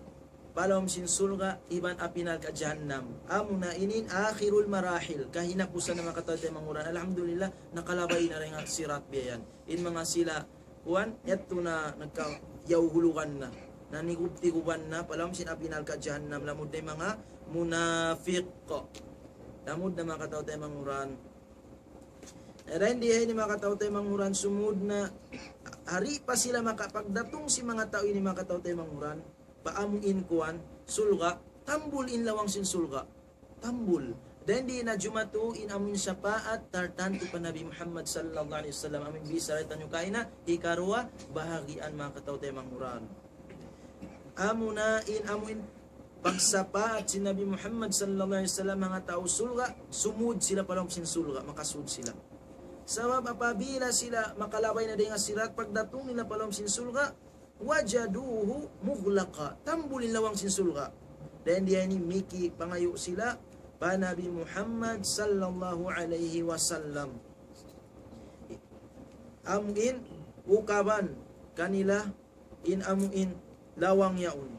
pa lawm sin surga' iban api narka' jahannam. Amu na ini in akhirul marahil, kahinapusan na, manga kataw-taymanghuran. Alhamdulillah, nakalabay na dayn ha sirat biya' yan. In manga sila kuwan, yadtu na nagkayawhulugan na, nanigub-tiguban na pa lawm sin api narka' jahannam, lamud na in manga munafiq. Lamud na, manga kataw-taymanghuran. Dayn di ha ini, manga kataw-taymanghuran, sumud na, hari pa sila maka-, pagdatung sin manga tau ini, manga kataw-taymanghuran, pa amu in kuwan, surga', tambul in lawang sin surga'. Tambul. Dayn di na jumatu in amu in sapaat tartantu pa Nabi Muhammad sallallahu alayhi wasallam. Amu in bichara taniyu kaina, hikaruwa bahagian, manga kataw-taymanghuran. Amu na in amu in pagsapaat sin Nabi Muhammad sallallahu alayhi wasallam, manga tau surga', sumud sila pa lawm sin surga', makasud sila. Sabab apabila sila makalabay na dayn ha sirat, pagdatung nila pa lawm sin surga', وجدوه مغلقا. Tambul in lawang sin surga'. Dayn di ha ini miki pangayu' sila pa Nabi Muhammad sallallahu alayhi wasallam. Amu in ukaban kanila in amu in lawang yaun.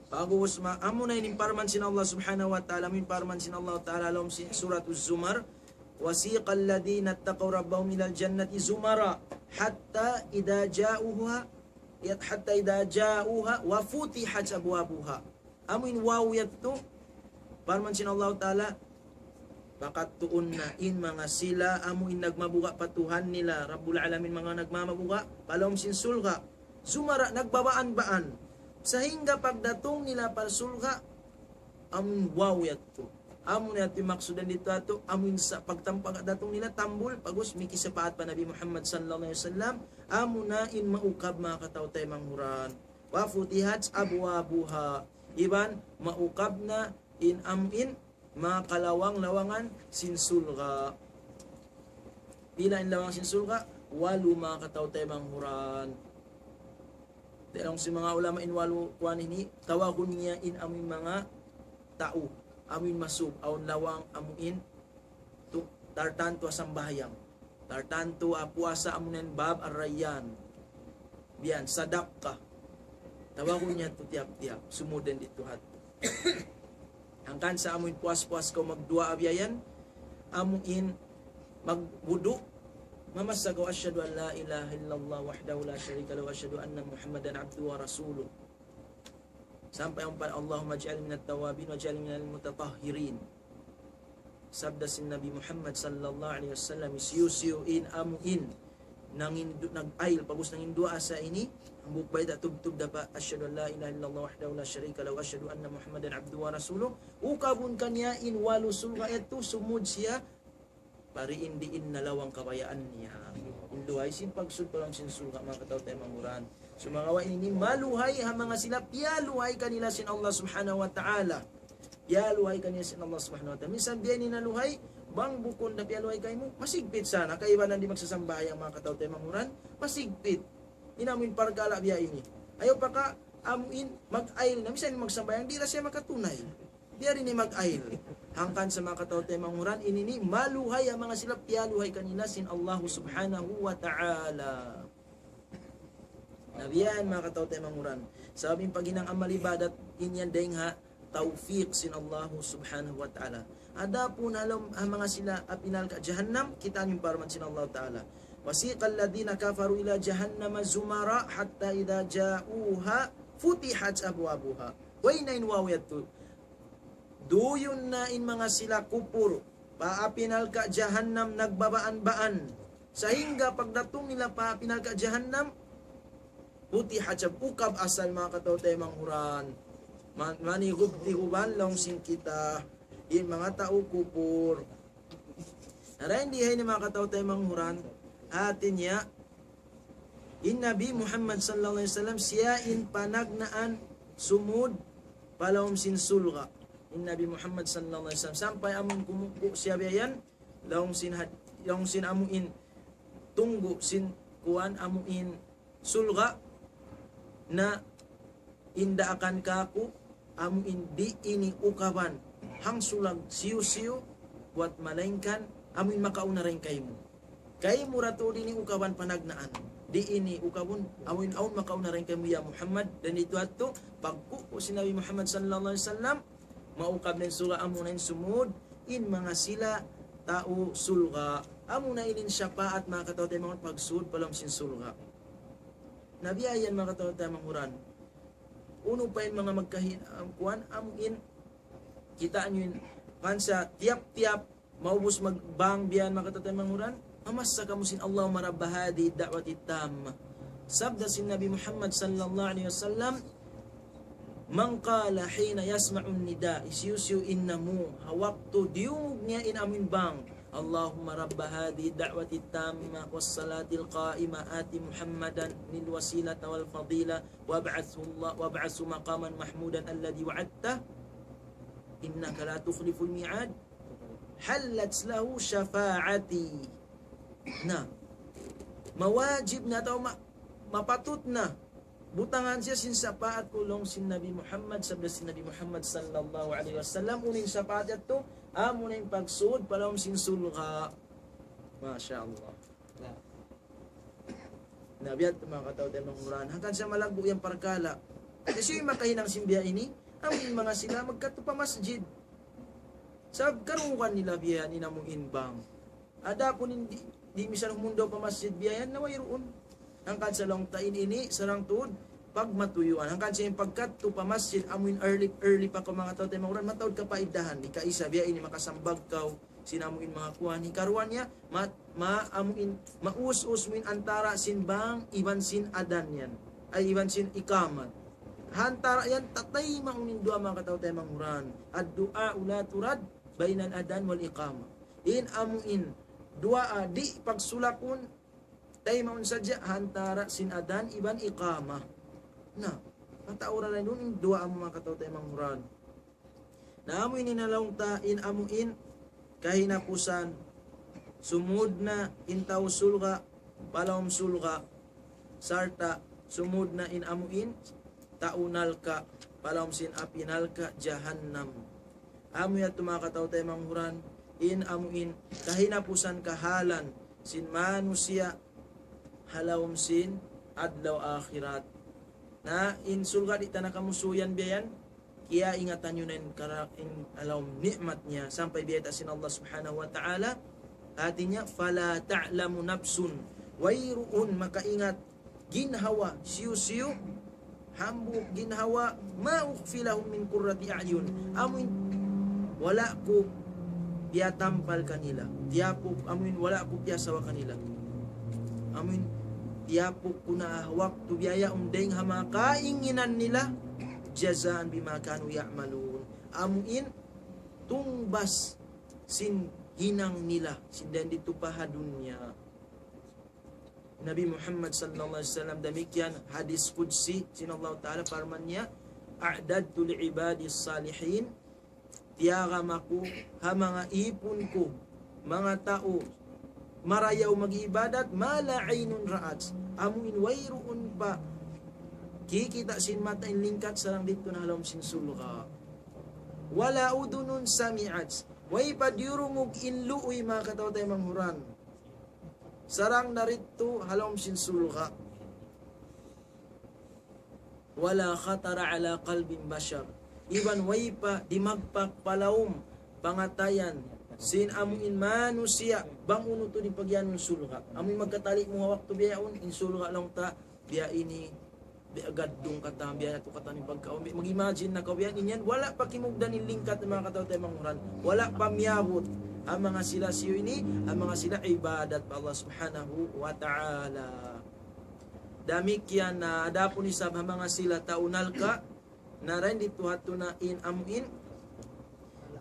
Pag'ubus ma-, amu na in parman sin Allah Subhanahu wa Ta'ala, amu in parman sin Allah Ta'ala ha lawm sin Surat Az-Zumar, وسيق الذين اتقوا ربهم إلى الجنة زمرا حتى إذا جاءوها، حتى إذا جاءوها وفتحت أبوابها. Amu in waw yadtu, parman sin Allah Ta'ala, pakadtuun na in manga sila amu in nagmabuga' pa Tuhan nila, Rabbul Alamin, manga nagmamabuga', pa lawm sin surga'. Zumara, nagbabaan-baan. Sahingga pagdatung nila pa surga', amu in waw yadtu. Amu na yadtu in maksud didtu yadtu, amu in sa-, pagtam-, pagdatung nila tambul, pag'ubus miki sapaat pa Nabi Muhammad sallallahu alayhi wasallam, amu na in maukab, manga kataw-taymanghuran. وفتحت أبوابها. Iban maukab na in amu in manga kalawang-lawangan sin surga'. Pila in lawang sin surga'? Walu, manga kataw-taymanghuran. Dayn sin manga ulama in walu kuwan ini, tawagun niya in amu in manga tau, amu in masub, awn lawang amu in tu-, tartantu ha sambahayang, tartantu ha puasa, amu na in Bab Ar-Rayyan. Biya' yan, sadaqah. Tawagun niya yadtu tiyap-tiyap, sumud dayn didtu hadtu. Hangkan sa amu in puas-puas kaw magduwaa biya' yan, amu in magwudu', mamassa kaw, أشهد أن لا إله إلا الله وحده لا شريك له وأشهد أن محمدا عبده ورسوله. Sampay ampa, اللهم اجعلني من التوابين واجعلني من المتطهرين. Sabda sin Nabi Muhammad sallallahu alayhi wasallam, hisiyu-siyu in amu in nangindu-, nag-ayil, pag'ubus nanginduwaa sa ini, hambuuk bayta' tubtub da pa, أشهد أن لا إله إلا الله وحده لا شريك له وأشهد أن محمدا عبده ورسوله. Ukabun kaniya in walu surga' yadtu, sumud siya pa diin-diin na lawang kabayaan niya. In luhay sin pagsud pa lawm sin surga', manga kataw-taymanghuran. Sumagawa' ini maluhay ha manga sila piyaluhay kanila sin Allah Subhanahu wa Ta'ala. Piyaluhay kanila sin Allah Subhanahu wa Ta'ala. Minsan biya' ini na luhay, bang bukun da piyaluhay kaymu, masigpit sana, kaibanan di' magsasambahayang, manga kataw-taymanghuran, masigpit. In amu in parkala' biya' ini. Ayaw pa ka, amu in mag-ayil na, minsan magsambahayang, di' da siya makatunay. Di' da ini mag-ayil. Hangkan sa, manga kataw-taymanghuran, ini ini maluhay ha manga sila piyaluhay kanila sin Allah Subhanahu wa Ta'ala. Na biya' yan, manga kataw-taymanghuran. Sabab in paghinang amal ibadat, in yan dayng ha tawfiq sin Allah Subhanahu wa Ta'ala. Adapun ha lawm, ha manga sila api narka' jahannam, kitaa niyu in parman sin Allah Ta'ala, وسيق الذين كفروا إلى جهنم زمرا حتى إذا جاءوها فتحت أبوابها. Way na in waw yadtu. Duyun na in manga sila kupur pa api narka' jahannam nagbabaan-baan. Sahingga pagdatung nila pa api narka' jahannam, فتحت, ukab asal, manga kataw-taymanghuran. Ma-, manigub-tiguban laung sin kita in manga tau kupur. Na dayn di ha ini, manga kataw-taymanghuran, hati niya, in Nabi Muhammad sallallahu alayhi wasallam, siya in panagnaan sumud pa lawm sin surga'. In Nabi Muhammad sallallahu alayhi wasallam, sampay amun kumuku' siya biya' yan, laung sin had-, laung sin amu in tunggu' sin kuwan amu in surga', na in daakan kaku', amu in di' ini ukaban hangsulag siyu-siyu, buat malaingkan amu in makauna dayn kaymu. Kaymu ra tuud ini ukaban panagnaan. Di' ini ukabun, amu in awn makauna dayn kaymu ya Muhammad. Dan itu atu, pagkuku sin Nabi Muhammad sallallahu alayhi wasallam, maukab na in surga' amu na in sumud, in manga sila tau surga'. Amu na ini in shapaat manga kataw-taymanghuran pagsud pa lawm sin surga'. Na biya' yan manga kataw-taymanghuran. Unu pa in manga magkahi-, ang kuwan, amu in, kita' niyu in, kansa tiyap-tiyap, maubus magbang biya' yan manga kataw-taymanghuran, mamassa kamu sin اللهم رب هذه الدعوة التامة. Sabda sin Nabi Muhammad sallallahu alayhi wasallam, من قال حين يسمع النداء, hisiyu-siyu in namu', ha waktu diyungug niya in amu in bang, اللهم رب هذه الدعوة التامة والصلاة القائمة آت محمدا الوسيلة والفضيلة وابعثه الله، وابعثه مقاما محمودا الذي وعدته إنك لا تخلف الميعاد، حلت له شفاعتي. Na, mawajib na atawa ma-, mapatut na butangan siya sin shapaat ku laung sin Nabi Muhammad, sabda sin Nabi Muhammad sallallahu alayhi wasallam, unu in shapaat yadtu, amu na in pagsud pa lawm sin surga'. Masha Allah. Na. Na biya' yadtu manga kataw-taymanghuran. Hangkan siya malaggu' yan parkala'. Kasi in makahinang sin biya' ini, amu in manga sila magkadtu pa masjid. Sabab karungugan nila biya' yan in amu in bang. Adapun in di', di' misan humundaw pa masjid biya' yan na wayruun. Hangkan sa laung ta in ini, sarang tuud, pagmatuyuan. Hangkan sa in pagkadtu pa masjid, amu in early, early pa kaw manga kataw-taymanghuran, mataud kapaidahan. Ikaisa biya' ini makasambag kaw, sin amu in manga kuwan. Hikaruwa niya, ma-, ma-, amu in, maus-us mu in antara sin bang, iban sin adan yan. Ay, iban sin iqamat. Antara yan, tataymaun in duwaa manga kataw-taymanghuran. الدعاء لا ترد بين الأذان والإقامة. In amu in duwaa di' pagsulakun, taymaun sadja ha antara sin adan iban iqamah. Na, matauran na in duwaa amu manga kataw-taymanghuran. Na amu ini na laung ta in amu in kahinapusan, sumud na in tau surga' pa lawm surga', sarta' sumud na in amu in tau narka' pa lawm sin api narka' jahannam. Amu yadtu manga kataw-taymanghuran, in amu in kahinapusan kahalan sin manusiya' ha lawm sin adlaw akhirat. Na in surga' di' ta na kamusuyan biya' yan, kiyaingatan niyu na in kara-, in ha lawm ni'mat niya, sampay biyayta' sin Allah Subhanahu wa Ta'ala, hāti niya, فلا تعلم نفس, wayruun makaingat ginhawa, siyu-siyu, hambuuk ginhawa, ما أخفي لهم من قرة أعين. Amu in wala' ku piyatampal kanila. Tiyapuk, amu in wala' ku piyasawa kanila. Amu in tiyapuk ku na waktu biya' yaun dayng ha manga kainginan nila, جزاء بما كانوا يعملون. Amu in tungbas sin hinang nila, sin dayn didtu pa ha dunya. Nabi Muhammad sallallahu alayhi wasallam damikkiyan hadis qudsi sin Allah Ta'ala parman niya, أعددت لعبادي الصالحين, tiyagam aku ha manga ipun ku, manga tau marayaw mag-ibadat, ما لا عين رأت, amu in wayruun pa kikita' sin mata in lingkat sarang didtu na ha lawm sin surga'. ولا أذن سمعت, way pa diyurungug in luuy manga kataw-taymanghuran. Sarang na didtu ha lawm sin surga'. ولا خطر على قلب بشر. Iban way pa dimagpak pa lawm pangatayan sin amu in manusiya' bang unu tuud in pagiyanun surga'. Amu in magkatali' mu ha waktu biya' yaun, in surga' laung ta, biya' ini, biya' gaddung katan, biya' yadtu katan in pagkaun. Biya' mag-imagine na kaw biya' ini yan, wala' pa kimugdan in lingkat manga kataw-taymanghuran. Wala' pa miyabut ha manga sila siyu ini, ha manga sila ibadat pa Allah Subhanahu wa Ta'ala. Damikkiyan na adapun isab ha manga sila tau narka', na dayn didtu ha yadtu na in amu in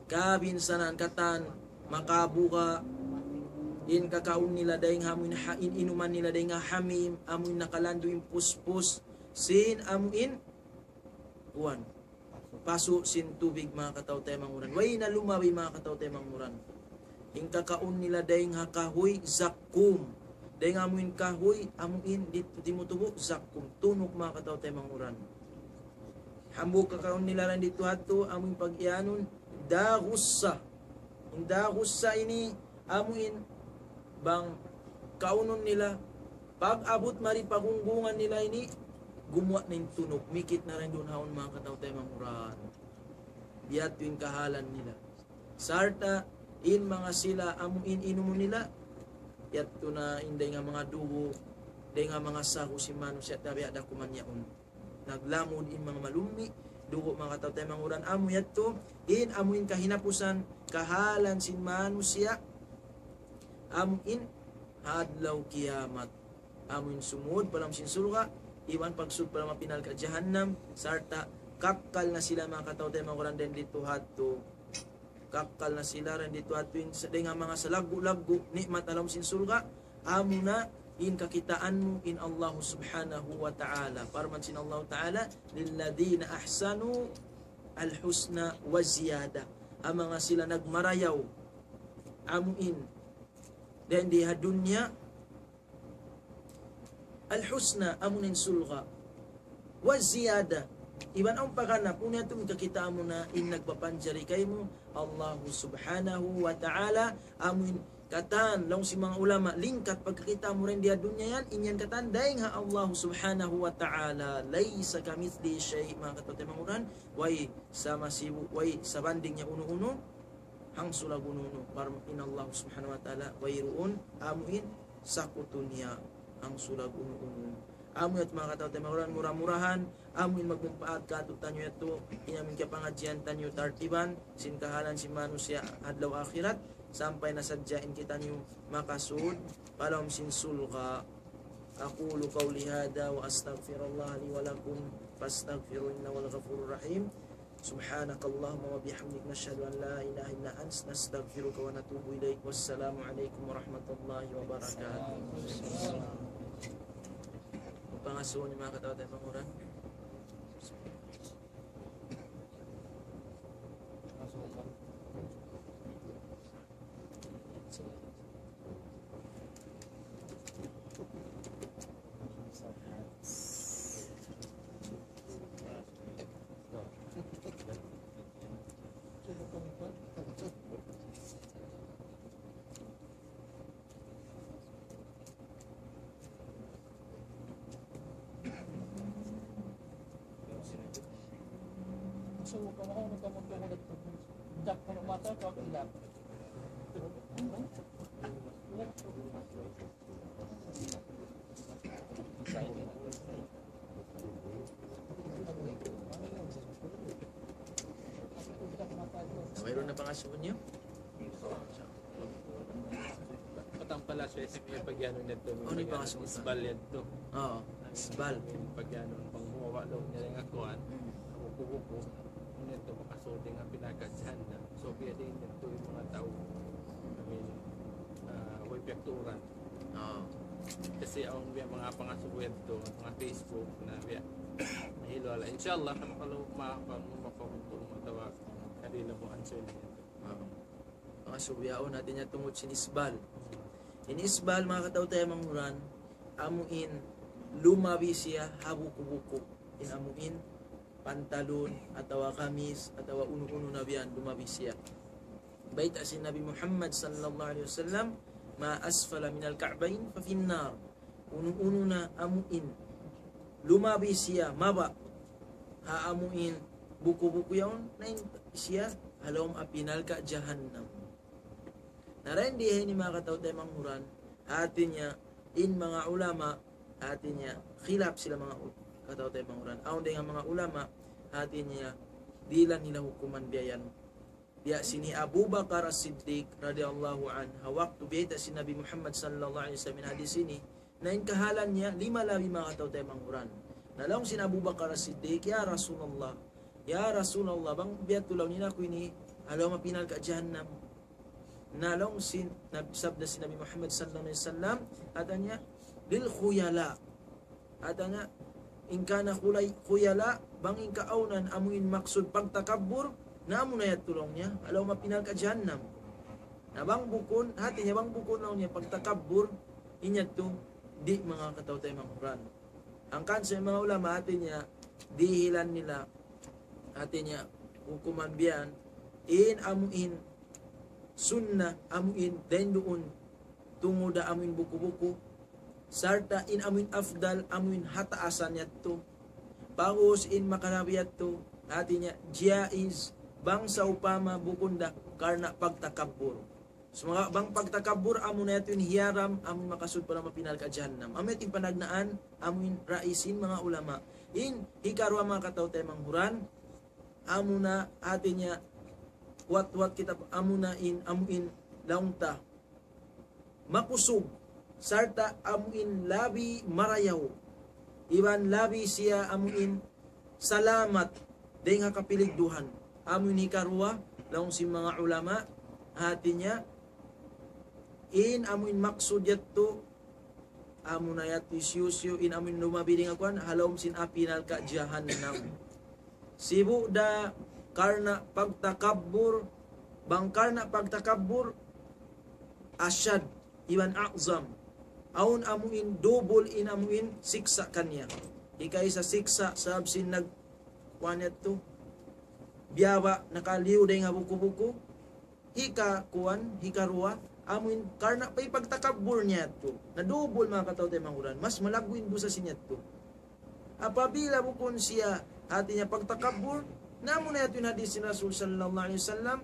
kabinsanaan katan, makabuga' in kakaun nila dayng ha amu in ha-, in inuman nila dayng ha hamim, amu in nakalandu' in puspus sin amu in kuwan, pasu' sin tubig manga kataw-taymanghuran. Way na lumabi manga kataw-taymanghuran. In kakaun nila dayng ha kahuy zakkum. Dayng amu in kahuy, amu in di-, timutubu' zakkum. Tunuk manga kataw-taymanghuran. Hambuuk kakaun nila dayn didtu ha yadtu, amu in pag-iyanun, dagussa. In dagussa ini, amu in bang kaunun nila, pag-abut mari pa gunggungan nila ini, gumuwa' na in tunuk, mikit na dayn duun ha yaun manga kataw-taymanghuran. Biya' ha yadtu in kahalan nila. Sarta' in manga sila amu in inumun nila, yadtu na in dayn ha manga dugu', dayn ha manga sagu sin manusiya' tabiya' da kuman yaun. Naglamud in manga malummi', dugu' manga kataw-taymanghuran amu yadtu, in amu in kahinapusan, kahalan sin manusiya', amu in ha adlaw kiyamat. Amu in sumud pa lawm sin surga', iban pagsud pa lawm api narka' jahannam, sarta' kakkal na sila manga kataw-taymanghuran dayn didtu ha yadtu. Kakkal na sila dayn didtu ha yadtu in sa-, dayn ha manga salaggu'-laggu' ni'mat ha lawm sin surga', amuna in kakitaan mu in Allahu Subhanahu wa Ta'ala. Parman sin Allahu Ta'ala, للذين أحسنوا الحسنى وزيادة. Ha manga sila nagmarayaw, amu in, dayn di ha dunya, الحسنى, amuna in surga'. وزيادة. Iban awn pa ganap, unu yadtu in kakitaan mu na in nagpapanjari kaymu, Allahu Subhanahu wa Ta'ala, amu in katan, laung sin manga ulama, lingkat pagkakita' mu dayn di ha dunya yan, in yan katan, dayn ha Allahu Subhanahu wa Ta'ala, ليس كمثله شيء, manga kataw-taymanghuran, way sama sibu', way sabanding niya unu-unu, hangsulag unu-unu, parman in Allah Subhanahu wa Ta'ala, wayruun amu in sakutu niya hangsulag unu-unu. Amu yadtu manga kataw-taymanghuran, mura-murahan, amu in magmumpaat kātu'niyu yadtu, in amu in kapangadjian taniyu tartiban, sin kahalan sin manusiya' adlaw akhirat, sampay na sadja in kitaniyu makasud pa lawm sin surga'. أقول قولي هذا وأستغفر الله لي ولكم فاستغفروه إنه هو الغفور الرحيم. سبحانك اللهم وبحمدك، نشهد أن لا إله إلا أنت، نستغفرك ونتوب إليك. والسلام عليكم ورحمة الله وبركاته. Pangasuhun niyu manga kataw-taymanghuran. Mayroon na pangasuhun niyu? Patampala sa S M A pag-anu na to. Ano yung pangasuhun? Isbal yan to. Oo, isbal. Pag-anu, pang bumawa loob niya yung akuan. Hmm. Buku-buku. Ano to, makasudi nga pinaka jahannam. So, biya' diin yadtu in manga tau. I mean, ah, way piyagtuuran. Oo. Kasi awn biya' manga pangasubu yadtu, manga Facebook na biya'. Mahilo ala. Inshallah, kamu kalau ma-, ma-, makapuntul mo tawag, kanila mo answer niya. Oo. Manga subu yaun, hati niya tungud sin isbal. In isbal, manga kataw-taymanghuran, amu in lumabi siya ha buku-buku. In amu in pantalon, atawa kamis, atawa unu-unu na biya' yan, lumabi siya. Bayta' sin Nabi Muhammad sallallahu alayhi wasallam, ما أسفل من الكعبين ففي النار. Unu-unu na amu in lumabi siya, mababa', ha amu in buku-buku yaun, na in siya ha lawm api narka' jahannam. Na dayn di ha ini manga kataw-taymanghuran, hati niya in manga ulama, hati niya khilaf sila manga u-, kataw-taymanghuran. Awn dayn ha manga ulama, hati niya dihilan nila hukuman biya' yan. Biya' sin hi Abu Bakar As-Siddiq radiyallahu anhu, ha waktu biyayta' sin Nabi Muhammad sallallahu alayhi wasallam in hadith ini, na in kahalan niya, lima labi manga kataw-taymanghuran. Na laung sin Abu Bakar As-Siddiq, "Ya Rasulullah, ya Rasulullah, bang biya' tu laung niya aku ini, ha lawm api narka' jahannam." Na laung sin, nab-, sabda sin Nabi Muhammad sallallahu alayhi wasallam, hati niya, "للخيلاء." Hati niya, "إن كان خلي-، خيلاء, bang in kaawnan amu in maksud pagtakabbur, na amu na yadtu laung niya, ha lawm api narka' jahannam. Na bang bukun, hati niya bang bukun laung niya pagtakabbur, in yadtu, di' manga kataw-taymanghuran." Hangkan sa manga ulama hati niya, dihilan nila hati niya, hukuman biya' yan, in amu in sunnah, amu in dayn duun, tungud ha amu in buku-buku, sarta' in amu in afdal, amu in ha taasan yadtu. Pag'ubus in makalabi yadtu, hati niya, jaiz, bang sawpama bukun da karna' pagtakabbur. Sumagawa' bang pagtakabbur, amuna yadtu in hiyaram, amu in makasud pa lawm api narka' jahannam. Amu yadtu in panagnaan, amu in rais sin manga ulama. In hikaruwa, manga kataw-taymanghuran, amuna, hati niya, watwat kita, amuna in, amu in laung ta makusug, sarta' amu in labi marayaw, iban labi siya amu in salamat dayn ha kapiligduhan. Amu in hikaruwa, laung sin manga ulama, hati niya, in amu in maksud yadtu, amuna yadtu hisiyu-siyu in amu in lumabi dayn ha kuwan, ha lawm sin api narka' jahannam. Sibu' da karna' pagtakabbur, bang karna' pagtakabbur, ashad, iban a'zam. Awn amu in double in amu in siksa' kaniya. Hikaisa siksa' sabab sin nag-, kuwan yadtu, biyaba', nakaliyu dayn ha buku-buku. Hikakuwan, hikaruwa, amu in karna' pa pagtakabbur niya yadtu. Na double, manga kataw-taymanghuran. Mas malaggu' in dusa sin yadtu. Apabila bukun siya, hati niya, pagtakabbur, na amuna yadtu in hadis sin Rasul sallallahu alayhi wasallam,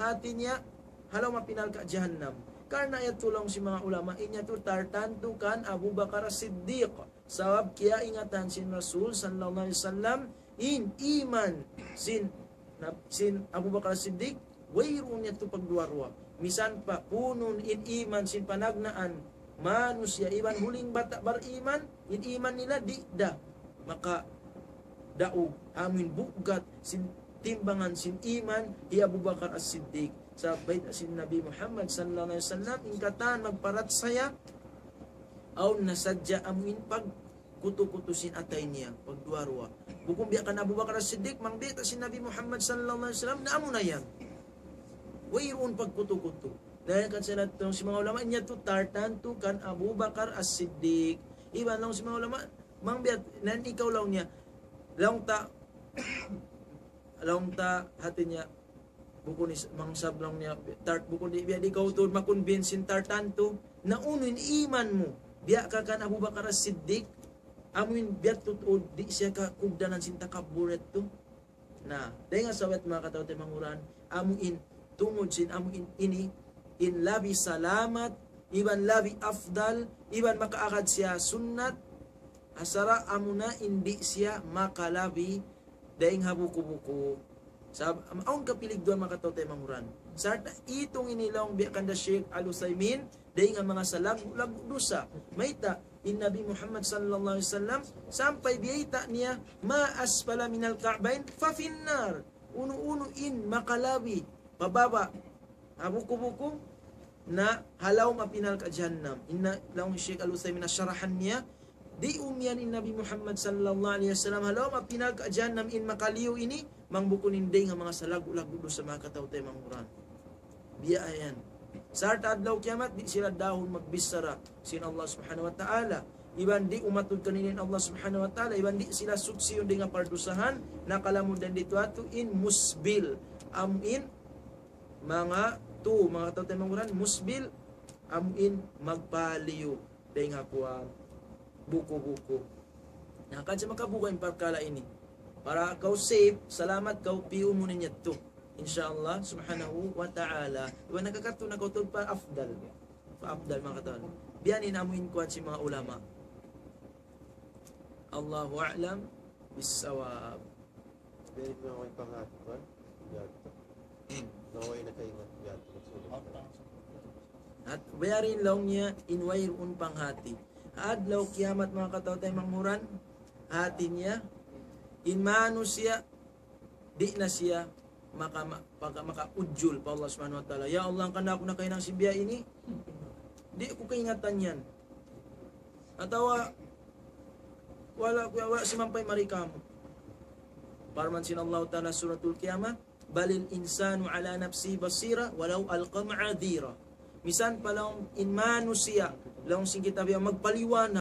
hati niya, ha lawm api narka' jahannam. Karna' yadtu, laung sin manga ulama, in yadtu tartantu kan Abu Bakar As-Siddiq. Sabab kiyaingatan sin Rasul sallallahu alayhi wasallam, in iman sin, sin Abu Bakar As-Siddiq, wayruun yadtu pagduwa-ruwa. Misan pa puunun in iman sin panagnaan manusiya' iban huling bata' bariman, in iman nila di' da makadaug, amu in bugat sin timbangan sin iman hi Abu Bakar As-Siddiq. Sabab bayta' sin Nabi Muhammad sallallahu alayhi wasallam, in katan magparachaya, awn na sadja amu in pagkutu-kutu sin atay niya, pagduwa-ruwa. Bukun biya' kan Abu Bakar As-Siddiq, bang bayta' sin Nabi Muhammad sallallahu alayhi wasallam, na amuna yan. Wayruun pagkutu-kutu. Dayn kan sila laung sin manga ulama, in yadtu tartantu kan Abu Bakar As-Siddiq. Iban laung sin manga ulama, bang biya', na in ikaw laung niya, laung ta, laung ta, hati niya, bukun is-, bang sab laung niya, tart-, bukun di', biya' di' kaw tuud ma-convince sin tartantu, na unu in iman mu, biya' ka kan Abu Bakar As-Siddiq, amu in biya' tuud, di' siya kakugdanan sin takabbur yadtu. Na, dayn ha sabab, manga kataw-taymanghuran, amu in tungud sin, amu in ini, in labi salamat, iban labi afdal, iban makaagad siya sunnat, asal amuna in di' siya makalabi dayn ha buku-buku. Sabab, am-, awn kapiligduhan, manga kataw-taymanghuran. Sarta' itung ini laung biya' kan da Sheikh Al-Uthaymin, dayn ha manga salaggu'-laggu' dusa. Mayta', in Nabi Muhammad sallallahu alayhi wasallam, sampay biyayta' niya, ما أسفل من الكعبين ففي النار. Unu-unu in makalabi, pababa', ha buku-buku, na ha lawm api narka' jahannam. In laung Sheikh Al-Uthaymin ha sharahan niya, di' umiyan in Nabi Muhammad sallallahu alayhi wasallam ha lawm api narka' jahannam in makaliyu ini, bang bukun in dayn ha manga salaggu'-laggu' dusa, manga kataw-taymanghuran. Biya' yan. Sarta' adlaw kiyamat, di' sila dahun magbichara sin Allah Subhanahu wa Ta'ala. Iban di' umatud kanila in Allah Subhanahu wa Ta'ala, iban di' sila suchi dayn ha pardusahan, na kalamud dayn ditu yadtu in musbil. Amu in manga tu, manga kataw-taymanghuran, musbil, amu in magpaliyu dayn ha kuwan, buku-buku. Na, kan sa makabuga' in parkala' ini. Para kaw safe, salamat kaw, piyu mu na in yadtu. Insha Allah, subhanahu wa ta'ala. Iban nakakadtu na kaw tuud pa afdal. Pa afdal, manga kataw-. Biya' ini in amu in kuwan sin manga ulama. Allahu a'lam bissawab. Dahil na way panghati pa, yadtu. Na way nakaingat yadtu. At biya' diin laung niya in wayruun panghati. Adlaw kiyamat, manga kataw-taymanghuran, hati niya, in manusiya', di' na siya maka, maka, makaujul pa Allah Subhanahu wa Ta'ala. "Ya Allah, hangkan aku nakahinang sin biya' ini, di' ku kaingatan yan." Atawa, wala', wala' simampay mari kāmu'. Parman sin Allah Ta'ala Suratul Qiyamah, "بل الإنسان على نفسه بصيرة ولو ألقى معاذيره." Misan pa laung in manusiya', laung sin kitab yan, magpaliwanag.